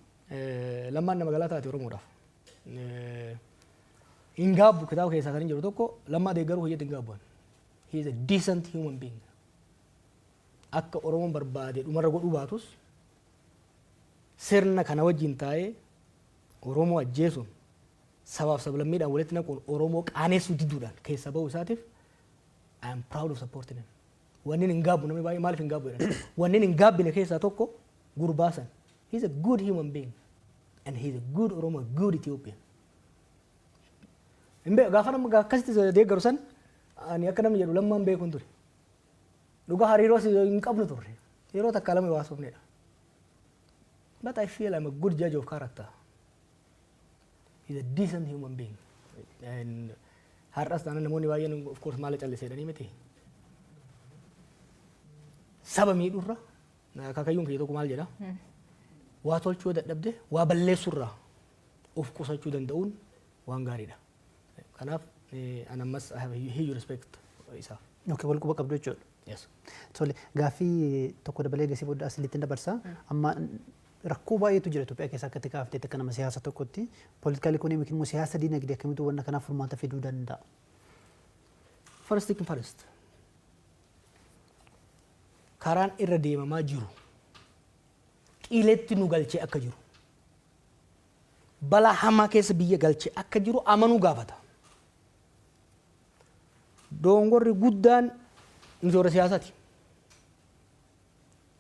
Lammaan nama galaa taate Oromoodhaaf. Hin gaabbu, kitaaba keessaa kan hin jiru tokko Lammaa deeggaruu hojjetu hin gaabbu. He is a decent human being. Akka Oromoon barbaade dhumarra godhuu baatus, sirna kana wajjin taa'ee Oromoo ajjeesuun, sabaaf sablammiidhaan walitti naquun, Oromoo qaaneessuu diduudhaan keessa bahuu isaatiif I am proud of supporting him. Wanni hin gaabbu, namni baay'ee maaliif hin gaabbu jedhan. Wanni hin gaabbine keessaa tokko gurbaa san. He is a good human being and he is a good Oromo, a good Ethiopian. Hin beeku, gaafa nama akkasitti deeggaru san ani akka namni jedhu Lammaan beekuun ture. Dhugaa hariiroo hin qabnu turre. Yeroo takka lama waasofnedha. But I feel I'm a good judge of character. He's a decent human being. And har'as taanaan namoonni baay'een of course maal callisee jedhanii miti. Saba miidhurra akaakayyuun kiyya tokko maal jedha? Waa tolchuu yoo dadhabde waa balleessurraa of qusachuu danda'uun waan gaariidha. Kanaaf an ammas I have a huge respect isaaf. Okay, wal quba qabdu jechuudha. Yes. Tole, gaaffii tokko dabalee gasii booda asilitti dabarsa. Amma rakkoo baay'eetu jira Itoophiyaa keessa, akka itti kaafteetti, akka nama siyaasa tokkotti. Political economy immoo siyaasa dinagdee akkamitti wanna kanaaf furmaata fiduu danda'a? First thing first. Karaan irra deemamaa jiru qiletti nu galchee akka jiru, balaa hamaa keessa biyya galchee akka jiru amanuu gaafata. Dongorri guddaan nuti warra siyaasaati.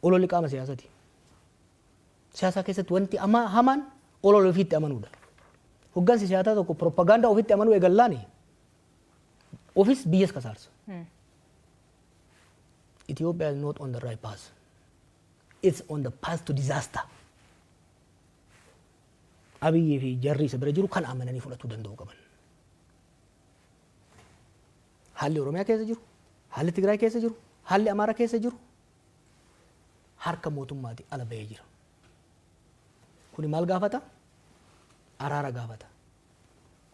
Ololli qaama siyaasaati. Siyaasa keessatti wanti hamaan olola ofiitti amanuudha. Hoggansi siyaasaa tokko propagaandaa ofitti amanuu eegallaani ofis biyyas kasaarsa. Ethiopia is not on the right path. It's on the path to disaster. Abiyyii fi jarri isa bira jiru kan amananii fudhachuu danda'uu qaban. Haalli Oromiyaa keessa jiru, haalli Tigraay keessa jiru, haalli Amaaraa keessa jiru harka mootummaati ala bahee jira. Kuni maal gaafata? Araara gaafata.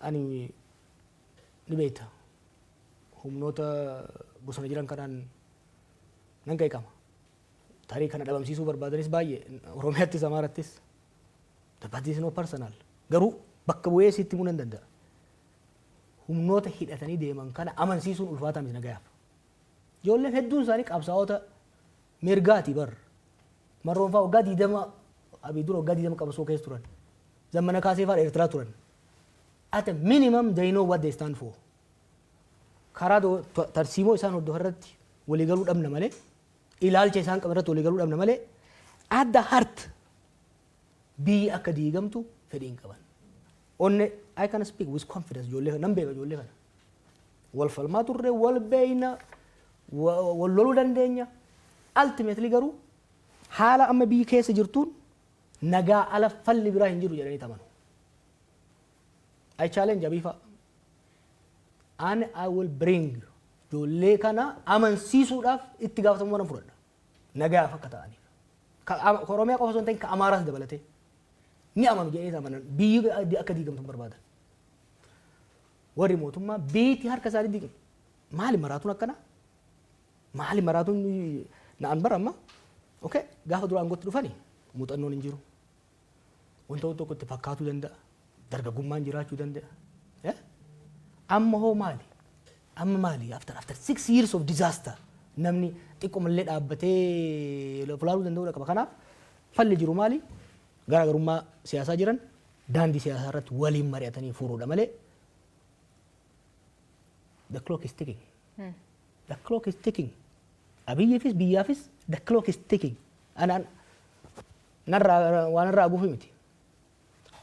Ani ni beekta, humnoota bosona jiran kanaan nan qeeqama. Tarii kana dhabamsiisuu barbaadanis baay'ee Oromiyaattis Amaarattis. But this is not personal. Garuu bakka bu'ee sitti himuu nan danda'a. Humnoota hidhatanii deeman kana amansiisuun ulfaataa miti nagayaaf. Ijoolleen hedduun isaanii qabsaa'ota mirgaati bar. Marroon fa'aa waggaa 20, Abiy dura waggaa 20 qabsoo keessa turan. Zammana Kaasee fa'aa Eertiraa turan. At a minimum they know what they stand for. Karaa tarsiimoo isaan hordofan irratti waliigaluu dhabna malee, ilaalcha isaan qaban irratti waliigaluu dhabna malee, at the heart biyyi akka diigamtu fedhii hin qaban. Onne I can speak with confidence, ijoollee kana nan beeka, ijoollee kana. Wal falmaa turre, wal beeyna, wal loluu dandeenya. Ultimately garuu haala amma biyyi keessa jirtuun nagaa ala falli biraa hin jiru jedhanii amanu. I challenge Abiy fa'a. And I will bring ijoollee kana amansiisuudhaaf itti gaafatamummaa nan fudhadha. Nagaaf akka ta'aniif. Ka Oromiyaa qofa osoo hin ta'in ka Amaaraas dabalatee. Ni amanu jedhanii amanan, biyyi akka diigamtu hin barbaadan. Warri mootummaa biitii harka isaanii diqe. Maali maraatuun akkana? Maali maraatuun na'an bara amma? Okay, gaafa dura aangootti dhufani muuxannoon hin jiru. Wanta tokko itti fakkaatuu danda'a. Dargaggummaan jiraachuu danda'a. Amma hoo maali? Amma maali? After 6 years of disaster, namni xiqqoomallee dhaabbatee fulaaluu danda'uu qaba. Kanaaf falli jiru maali? Garaagarummaa siyaasaa jiran daandii siyaasaa irratti waliin mari'atanii furuudha malee, the clock is ticking. The clock is ticking. Abiyyiifis biyyaafis the clock is ticking. Anaan narraa waan irraa gufu miti.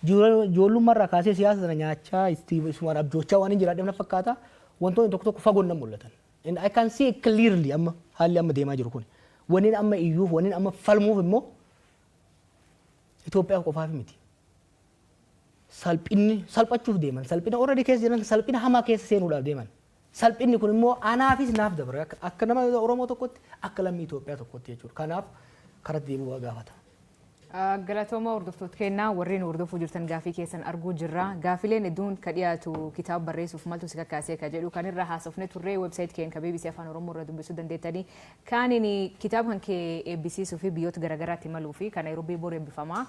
Ijoollummaa irraa kaasee siyaasa sana nyaachaa, isumaan abjoochaa waan hin jiraadheef na fakkaata. Wantoonni tokko tokko fagoon nan mul'atan. And I can see clearly amma haalli amma deemaa jiru kun. Wanni amma iyyuuf, wanni amma falmuuf immoo Itoophiyaa qofaaf miti. Salphinni salphachuuf deeman, salphina already keessa jiran, salphina hamaa keessa seenuudhaaf deeman. Salphinni kun immoo anaafis naaf dabra, akka nama Oromoo tokkotti, akka lammii Itoophiyaa tokkotti jechuudha. Kanaaf karatti deebi'uu gaafata. Galatooma, hordoftoota kennaa warreen hordofuu jirtan, gaafii keessan arguu jirra. Gaafileen hedduun ka dhiyaatu kitaaba barreessuuf maltu si kakkaasee ka jedhu kan irra haasofne turre. Website keenya ka BBC Afaan Oromoo irra dubbisuu dandeettanii. Kaaniin kitaaba kan kee eebbisiisuu fi biyyoota garaagaraatti imaluu fi kan Naayiroobii bor eebbifamaa,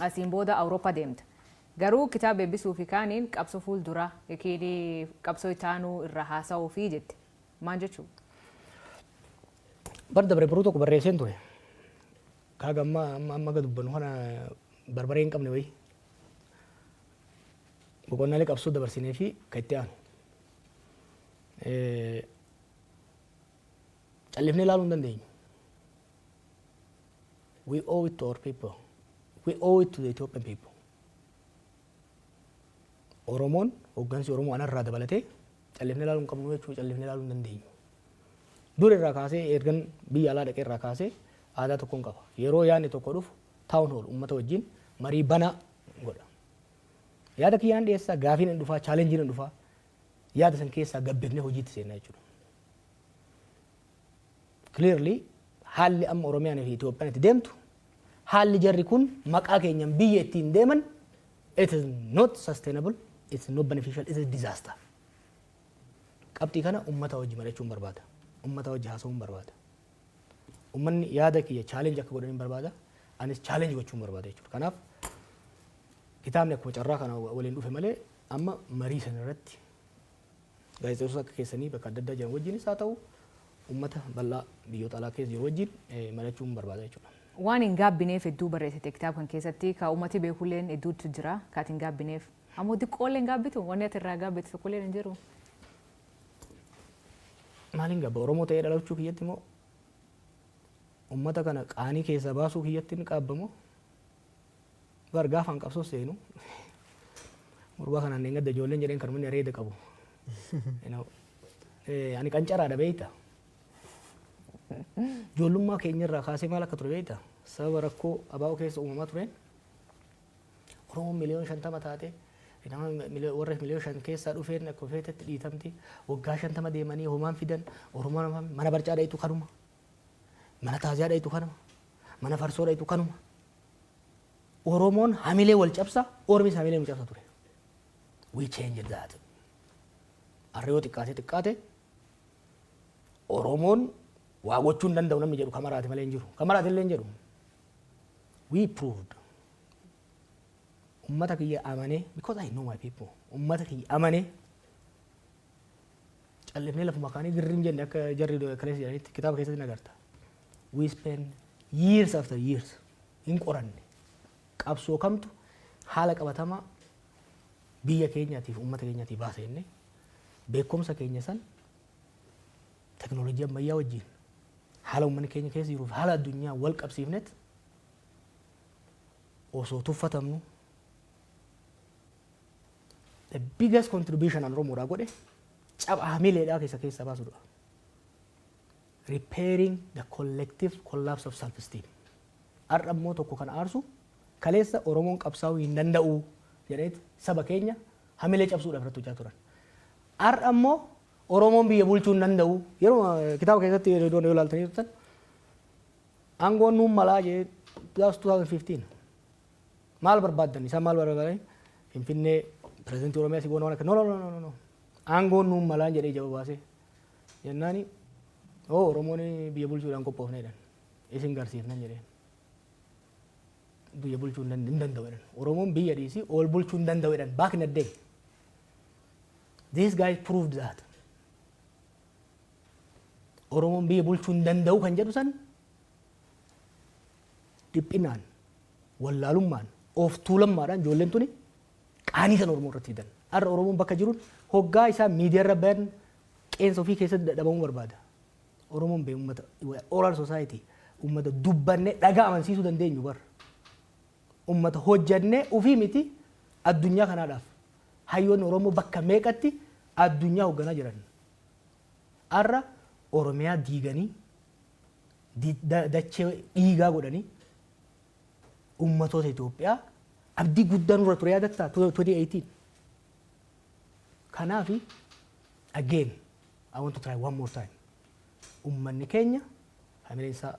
asiin booda Awurooppaa deemta. Garuu kitaaba eebbisuu fi kaaniin qabsoo fuuldura yookiin qabsoo itaanuu irra haasa'uu fi jette. Maal jechuudha? Bar dabre baruu tokko barreesseen ture. Kaaga amma amma amma gad dubbannu kana barbaree hin qabne wayii. Boqonnaalee qabsoo dabarsinee fi kan itti aanu. Callifnee ilaaluu hin dandeenyu. We owe it to our people. We owe it to the Ethiopian people. Oromoon, hooggansi Oromoo anarraa dabalatee, callifnee ilaaluu hin qabnu jechuudha, callifnee ilaaluu hin dandeenyu. Dur irraa kaasee, ergan biyya alaa dhaqee irraa kaasee, aadaa tokkoon qaba. Yeroo yaadni tokko dhufu town hall, uummata wajjin marii banaa godha. Yaada kiyyaan dhiyeessaa, gaafiin hin dhufaa, challengeiin hin dhufaa. Yaada san keessaa gabbifnee hojiitti seenna jechuudha. Clearly haalli amma Oromiyaan fi Itoophiyaan itti deemtu, haalli jarri kun maqaa keenyan biyya ittiin deeman, it is not sustainable, it's not beneficial, it is disaster. Qabxii kana uummata wajji mari'achuun barbaada. Uummata wajji haasa'uun barbaada. Uummanni yaada kiyya challenge akka godhan barbaada. Anis challenge gochuun barbaada jechuudha. Kanaaf kitaabni akkuma carraa kana waliin dhufe malee, amma marii sana irratti gaazexeessota akka keessanii bakka adda addaa jiran wajjinis haa ta'u, uummata bal'aa biyyoota alaa keessa jiru wajjin mari'achuun barbaada jechuudha. Waan hin gaabbineef hedduu barreessite kitaaba kan keessatti, ka uummati beekulleen hedduutu jira kaati hin gaabbineef. Ammoo xiqqoollee hin gaabbitu, wanni ati irraa gaabbitu tokkolleen hin jiru. Maaliin gaabba? Oromoo ta'ee dhalachuu kiyyatti immoo, uummata kana qaanii keessaa baasuu kiyyatti ni qaabbamoo? Bar gaafaan qabsoo seenu gurbaa kanaan hin gadda ijoolleen jedheen kan inni areeda qabu. Ani qancaraadha beeyta. Ijoollummaa keenya irraa kaasee maal akka ture beeyta? Sababa rakkoo abaa'oo keessa uumamaa tureen, Oromoon 50 miliyoona taate, nama warra 5 miliyoona keessaa dhufeen akka feetetti dhiitamti. Waggaa 50 deemanii homaan fidan. Oromoon mana barcaa dhayitu kanuma. Mana taaziyaa dhayitu kanuma. Mana farsoo dhayitu kanuma. Oromoon hamilee wal cabsa, Ormis hamilee nu cabsa ture. We changed that. Har'a yoo xiqqaate xiqqaate Oromoon waa gochuu hin danda'u namni jedhu kamaraati malee hin jiru. Kamaraati illee hin jedhu. We proved. Ummata kiyya amanee, because I know my people. Ummata kiyya amanee callifnee lafuma kaanii girriin jenne, akka jarri kaleessa jedhanitti kitaaba keessatti nagarta. We spend years after years hin qoranne. Qabsoo kamtu haala qabatamaa biyya keenyaatiif uummata keenyaatiif baasa jennee, beekumsa keenya san teknoolojii ammayyaa wajjin, haala uummanni keenya keessa jiruuf haala addunyaa wal qabsiifnet, osoo tuffatamnu, the biggest contribution an Oromoodhaa godhe caba hamileedhaa keessa keessa baasudha. Repairing the collective collapse of self-esteem. Har'a immoo tokko kan aarsu, kaleessa Oromoon qabsaa'uu hin danda'u jedhaniit saba keenya hamilee cabsuudhaaf irratti hojjaa turan. Har'a immoo Oromoon biyya bulchuu hin danda'u. Yeroo kitaaba keessatti yeroo yoo ilaaltanii turtan, aangoon nuun malaa jee, that was 2015. Maal barbaaddan? Isaan maal barbaadan? Finfinnee, pirezidantii Oromiyaa si goona, waan akka, no, no, no, no, no. Aangoon nuun malaan jedhee ija baasee. Jennaani oo Oromoon biyya bulchuudhaan qophoofne jedhan. Isin garsiifnan jedheen. Biyya bulchuu hin danda'u jedhan. Oromoon biyya dhiisii ol bulchuu hin danda'u jedhan back in the day. These guys proved that. Oromoon biyya bulchuu hin danda'u kan jedhu san dhiphinaan, wallaalummaan, of tuulammaadhaan ijoolleen tuni qaanii san Oromoo irratti fidan. Har'a Oromoon bakka jiruun hoggaa isaa miidiyaa irra bayan qeensa ofii keessatti dadhabamuu barbaada. Oromoon bee uummata oral society, uummata dubbannee dhagaa amansiisuu dandeenyu bar. Uummata hojjannee ofii miti, addunyaa kanaadhaaf. Hayyoonni Oromoo bakka meeqatti addunyaa hoogganaa jiran. Har'a Oromiyaa diiganii, dachee dhiigaa godhanii, uummatoota Itoophiyaa abdii guddaa nurra ture yaadattaa 2018. Kanaafi again I want to try one more time. Uummanni keenya hamileen isaa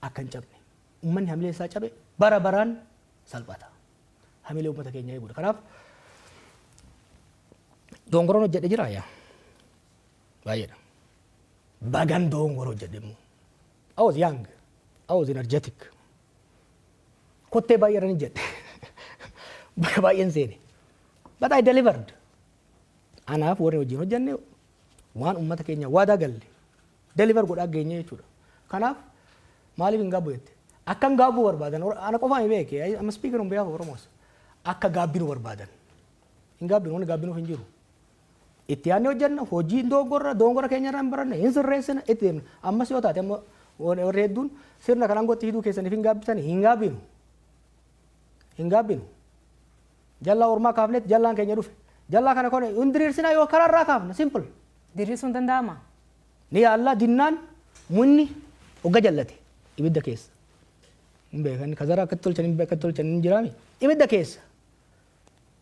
akka hin cabne. Uummanni hamileen isaa cabe bara baraan salphata. Hamilee uummata keenyaa eeguudha. Kanaaf dongoroon hojjedhe jira yaa. Baay'eedha. Bagan dongoro hojjedhe immoo. I was young. I was energetic. Kottee baay'ee irra ni jedhe. Bakka baay'een seene. But I delivered. Anaaf warri wajjin hojjenne waan uummata keenya waadaa galle deliver godhaa geenye jechuudha. Kanaaf maaliif hin gaabbu jette? Akka hin gaabbuu barbaadan ana qofaan beeke. I'm a speaker on behalf of Oromos. Akka gaabbinu barbaadan. Hin gaabbinu, wanni gaabbinuuf hin jiru. Itti yaadnee hojjenna, hojii dogongorra dogongora keenya irraa hin baranne, hin sirreessina, itti deemna. Ammas yoo taate amma warri hedduun sirna kanaan gotti hiduu keessaniif hin gaabbisanii, hin gaabbinu. Hin gaabbinu. Jallaa ormaa kaafnetti jallaan keenya dhufe. Jallaa kana kone hin diriirsinaa yoo karaarraa kaafna, simple. Diriirsuun danda'ama? Ni yaallaa. Dinnaan munni hogga jallate ibidda keessa. Hin beekan kazara akkatti tolchan, hin akkatti tolchan hin jiraami. Ibidda keessa.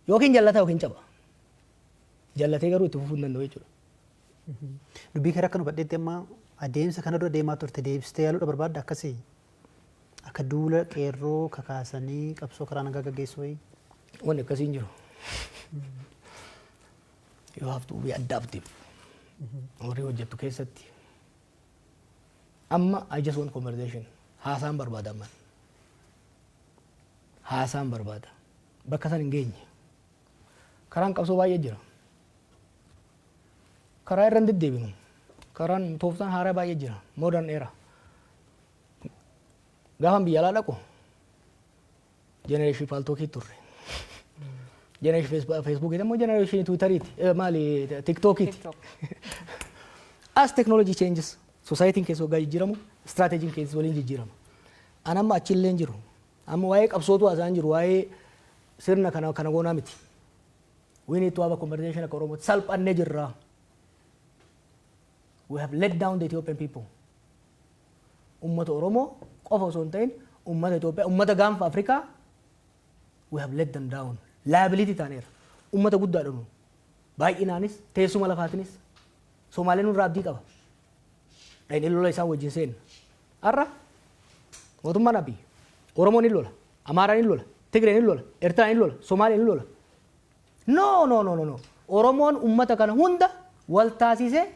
Yookiin jallata yookiin caba. Jallatee garuu itti fufuu hin danda'u jechuudha. Dubbii kee akka nu badheetti amma adeemsa kana dura deemaa turte deebistee yaaluudha barbaadda akkasii? Akka duula qeerroo kakaasanii qabsoo karaa nagaa gaggeessuu wayii? Wanni akkasii hin jiru. You have to be adaptive. Horii hojjettu keessatti. Amma I just want conversation. Haasaan barbaada amman. Haasaan barbaada. Bakka san hin geenye. Karaan qabsoo baay'ee jira. Karaa irra hin deddeebinu. Karaan tooftaan haaraa baay'ee jira. Modern era. Gaafan biyya alaa dhaqu generation Paltalkii turre. Generation Facebookii immoo generation Twitteriiti. Maali, TikTokiiti. TikTok. As technology changes, societyin keessa waggaa jijjiiramu, strategyin keessa waliin jijjiirama. An amma achillee hin jiru. Amma waa'ee qabsootu haasa'an jiru, waa'ee sirna kana kana goonaa miti. We need to have a conversation akka Oromootti. Salphannee jirra. We have let down the Ethiopian people. Ummata Oromoo qofa osoo hin ta'in ummata Itoophiyaa, ummata gaanfa Afrikaa we have let them down. Liability taaneera. Ummata guddaadha nu. Baay'inaanis teessuma lafaatinis Somaaleen nurraa abdii qaba. Dhaqnee lola isaan wajjin seenna. Har'a mootummaan Abiy Oromoon hin lola, Amaaraan hin lola, Tigreen hin lola, Eertiraan hin lola, Somaaleen hin lola. No, no, no, no, no. Oromoon ummata kana hunda wal taasisee,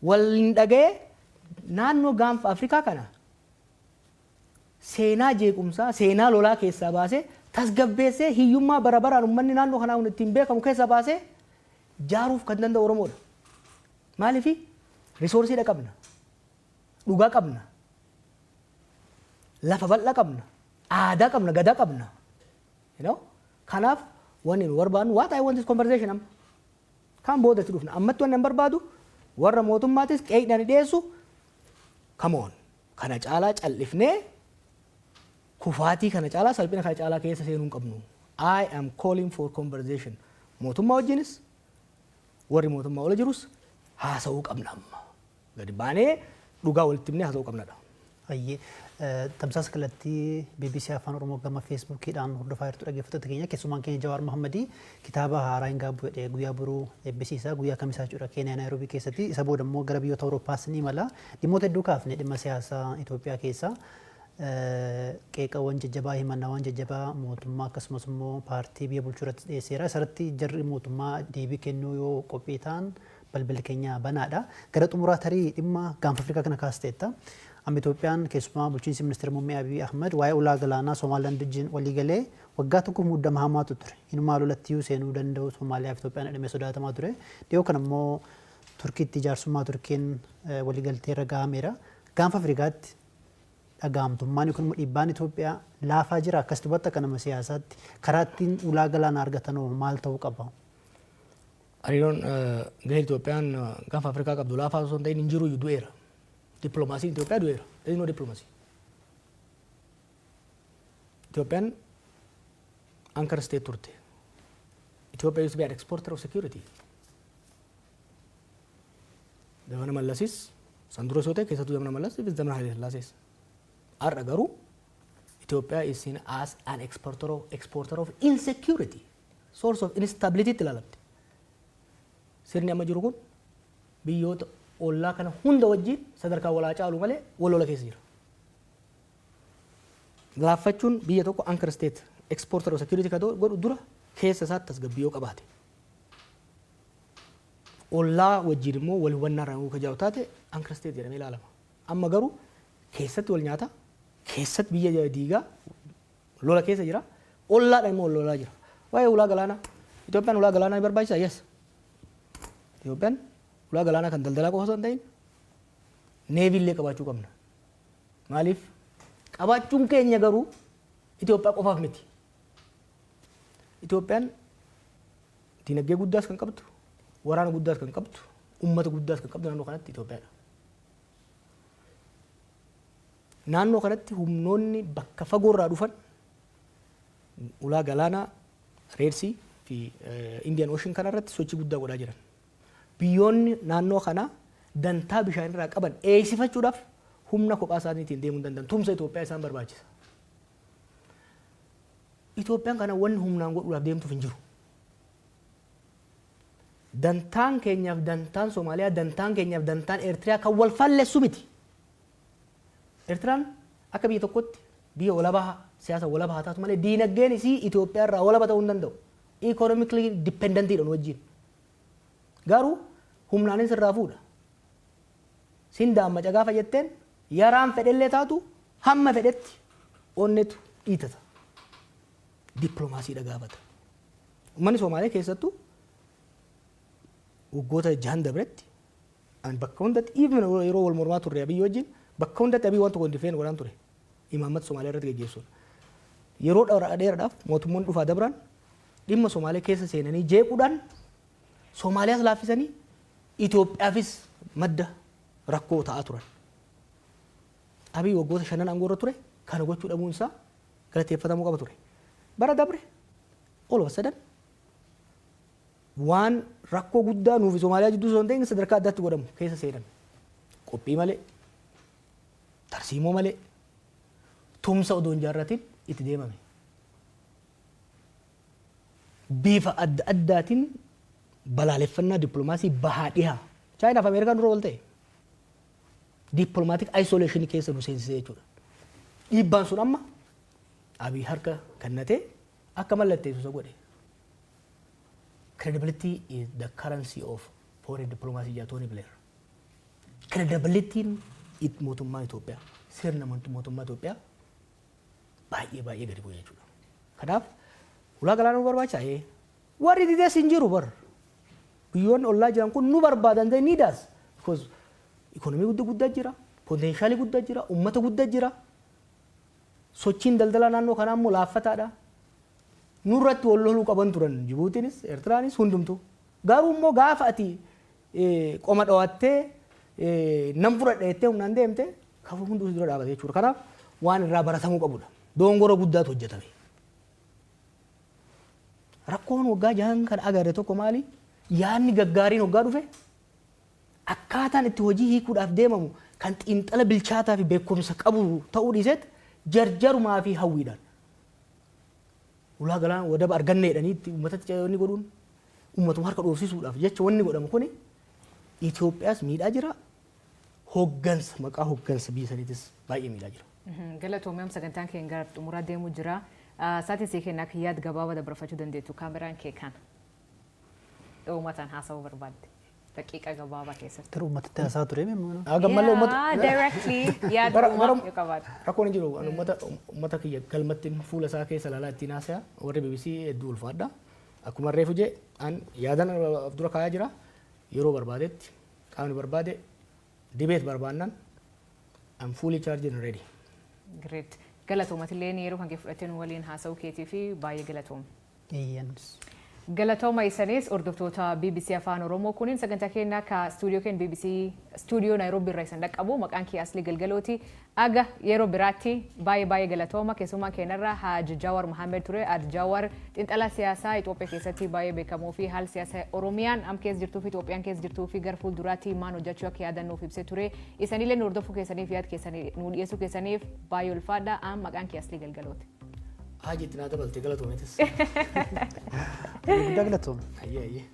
wal hin dhaga'ee, naannoo gaanfa Afrikaa kana seenaa jeequmsaa, seenaa lolaa keessaa baasee, tasgabbeessee, hiyyummaa bara baraan uummanni naannoo kanaa kun ittiin beekamu keessaa baasee jaaruuf kan danda'u Oromoodha. Maaliifi resourceiidha qabna, dhugaa qabna, lafa bal'aa qabna, aadaa qabna, gadaa qabna. You know? Kanaaf wanni nu barbaadnu, what I want is conversation amma. Kan boodatti dhufna. Ammatti wanni an barbaadu warra mootummaatis qeeqnani dhiyeessu, come on. Kana caalaa callifnee kufaatii kana caalaa, salphina kana caalaa keessa seenuu hin qabnu. I am calling for conversation. Mootummaa wajjinis warri mootummaa ola jirus haasa'uu qabna amma. Gadi baanee dhugaa walitti himnee haasa'uu qabnadha. Ayyee, tamsaasa kallattii BBC Afaan Oromoo gama Facebookiidhaan hordofaa jirtu, dhaggeeffattoota keenya. Keessumaan keenya Jawaar Mohammadii kitaaba haaraa hin gaabbu jedhee guyyaa boruu eebbisiisa, guyyaa kamisaa jechuudha, Keeniyaa Naayiroobii keessatti. Isa booda immoo gara biyyoota Awurooppaas ni imala. Dhimmoota hedduu kaafne, dhimma siyaasaa Itoophiyaa keessaa Qeeqawwan jajjabaa, himannaawwan jajjabaa mootummaa akkasumas immoo paartii biyya bulchuu irratti dhiyeesseera. Isarratti jarri mootummaa deebii kennuu yoo qophii ta'an balballi keenya banaadha. Gara xumuraa tarii dhimma Gaanfa Afrikaa kana kaasteetta. Amma Itoophiyaan, keessumaa bulchiinsi ministeera muummee Abiy Ahmed, waa'ee ulaa galaanaa Somaalilaand wajjin walii galee waggaa tokko muddama hamaatu ture. Inumaa lolattiyuu seenuu danda'u Somaaliyaa fi Itoophiyaan jedhamee sodaatamaa ture. Dhiyoo kana immoo Turkiitti jaarsummaa Turkiin waliigaltee irra gahameera. Gaanfa Afrikaatti dhaga'amtummaan yookiin immoo dhiibbaan Itoophiyaa laafaa jira. Akkas dubbatti akka nama siyaasaatti karaa ittiin ulaa galaanaa argatan maal ta'uu qaba? Hariiroon gahee Itoophiyaan Gaanfa Afrikaa qabdu laafaa osoo hin ta'in hin jiru, du'eera. Dippiloomaasiin Itoophiyaa du'eera. There is no diplomacy. Itoophiyaan anchor state turte. Ethiopia used to be an exporter of security. Zamana Mallasis san dura yoo ta'e, keessattuu zamana Mallas fi zamana Haile Sillaasees. Har'a garuu Ethiopia is seen as an exporter of insecurity, source of instability itti ilaalamti. Sirni amma jiru kun biyyoota ollaa kana hunda wajjin sadarkaa walaa caalu malee wal lola keessa jira. Laaffachuun biyya tokko anchor state exporter of security ka godhu dura keessa isaatti tasgabbii yoo qabaate. Ollaa wajjin immoo wal hubannaa irraa ka jiraatu taate anchor state jedhamee ilaalama. Amma garuu keessatti wal nyaata, keessatti biyya diigaa, lola keessa jira, ollaadhaan immoo wal lolaa jira. Waa'ee ulaa galaanaa, Itoophiyaan ulaa galaanaa ni barbaachisaa? Yes. Itoophiyaan ulaa galaanaa kan daldalaa qofa osoo hin ta'in navy illee qabaachuu qabna. Maaliif? Qabaachuun keenya garuu Itoophiyaa qofaaf miti. Itoophiyaan dinagdee guddaas kan qabdu, waraana guddaas kan qabdu, uummata guddaas kan qabdu naannoo kanatti Itoophiyaadha. Naannoo kanatti humnoonni bakka fagoorraa dhufan ulaa galaanaa Red Sea fi Indian Ocean kanarratti sochii guddaa godhaa jiran. Biyyoonni naannoo kanaa dantaa bishaanirraa qaban eegsifachuudhaaf humna kophaa isaaniitiin deemuu hin danda'an. Tumsa Itoophiyaa isaan barbaachisa. Itoophiyaan kana wanni humnaan godhuudhaaf deemtuuf hin jiru. Dantaan keenyaaf dantaan Somaaliyaa, dantaan keenyaaf dantaan Eertiriyaa kan wal fallessu miti. Eertiraan akka biyya tokkotti biyya walabaa, siyaasa walabaa haa taatu malee, diinagdeen isii Itoophiyaa irraa walaba ta'uu hin danda'u. Economically dependentiidha nu wajjin. Garuu humnaanis irraa fuudha. Sin daammaca gaafa jetteen yaraan fedhellee taatu hamma fedhetti onnetu dhiitata. Dippiloomaasiidha gaafata. Uummanni Somaalee keessattuu waggoota 6n dabretti ani bakka hundatti, even yeroo wal mormaa turre Abiyyi wajjin, bakka hundatti Abiyyi waan tokko hin defend godhaan ture. Imaammata Somaalee irratti geggeessuun. Yeroo dheeraadhaaf mootummoonni dhufaa dabran dhimma Somaalee keessa seenanii jeequudhaan Somaaliyaas laaffisanii Itoophiyaafis madda rakkoo ta'aa turan. Abiy waggoota 5n aangoo irra ture kana gochuu dhabuun isaa galateeffatamuu qaba ture. Bara dabre all of a sudden waan rakkoo guddaa nuufi Somaaliyaa jidduu osoo hin ta'in sadarkaa addaatti godhamu keessa seenan. Qophii malee, tarsiimoo malee, tumsa odoo hin jaarratin itti deemame. Bifa adda addaatiin balaaleffannaa dippiloomaasii bahaa dhihaa. Chaayinaa fi Ameerikaan dura wal ta'e. Diplomatic isolation keessa nu seensisee jechuudha. Dhiibbaan sun amma Abiy harka kennatee akka mallatteessu isa godhe. "Credibility is the currency of foreign diplomacy" jedha Tony Blair. Credibilityin mootummaa Itoophiyaa, sirna mootummaa Itoophiyaa baay'ee baay'ee gadi bu'e jechuudha. Kanaaf ulaa galaanaa nu barbaachisaa? Ee. Warri didees hin jiru bar. Biyyoonni ollaa jiran kun nu barbaadan, they need us. Because ikonomii guddaa guddaa jira, potentialii guddaa jira, uummata guddaa jira. Sochiin daldalaa naannoo kanaa immoo laaffataadha. Nurratti wal loluu qaban turan Jibuutiinis, Eertiraanis, hundumtuu. Garuu immoo gaafa ati qoma dhawattee nam fudhadha jettee humnaan deemte kafa hunduu si dura dhaabate jechuudha. Kanaaf waan irraa baratamuu qabudha. Dongora guddaatu hojjetame. Rakkoon waggaa 6n kan agarre tokko maali? Yaadni gaggaariin waggaa dhufe akkaataan itti hojii hiikuudhaaf deemamu kan xiinxala bilchaataa fi beekumsa qabu ta'uu dhiiseet jarjarumaa fi hawwiidhaan. Ulaa galaana wadaba arganne jedhanii itti uummatatti wanni godhuun uummatuma harka dhoofsisuudhaaf jecha wanni godhamu kuni Itoophiyaas miidhaa jira. Hoggansa, maqaa hoggansa biyya saniitis baay'ee miidhaa jira. Galatoomii, sagantaan keenya gara xumuraa deemuu jira. Sa'aatiin sii kennaa akka yaada gabaabaa dabarfachuu dandeettu, kaameraan kee kana. Uummataan haasa'uu barbaadde. Daqiiqa gabaabaa keessatti. Gara uummatatti haasaa ture meemmoo. Gammallee uummata. Directly yaada uumaa yoo qabaate. Rakkoon hin jiru. Ani uummata kiyya galmatti fuula isaa keessa ilaalaa ittiin haasaya. Warri BBC hedduu ulfaadha. Akkuma reefu jee, an yaadan of dura kaayaa jira. Yeroo barbaadetti qaamni barbaade debate barbaannan, I'm fully charged and ready. Great. Galatoomatillee yeroo kan kee fudhattee nu waliin haasa'uu keetii fi baay'ee galatooma. Eeyyanis. Galatooma isanis, hordoftoota BBC Afaan Oromoo, kunin sagantaa keenya ka stuudiyoo keenya BBC stuudiyoo Naayiroobii irraa isin dhaqqabu. Maqaan kee Asli Galgalooti. Aga yeroo biraatti baay'ee baay'ee galatooma. Keessumaa keenyarra Haji Jawar Mohammed ture. Haji Jawar xiinxalaa siyaasaa Itoophiyaa keessatti baay'ee beekamoo fi haala siyaasaa Oromiyaan am keessa jirtuu fi Itoophiyaan keessa jirtuu fi gara fuulduraatti maal hojjechuu akka yaadannuuf ibsee ture. Isanillee nu hordofuu keessaniif, yaada keessanii nu dhiyeessuu keessaniif baay'ee ulfaadha. Am maqaan kee Asli Galgalooti. Haji itti naa dabalte, galatoometis. Guddaa galatooma. Ayyee ayyee.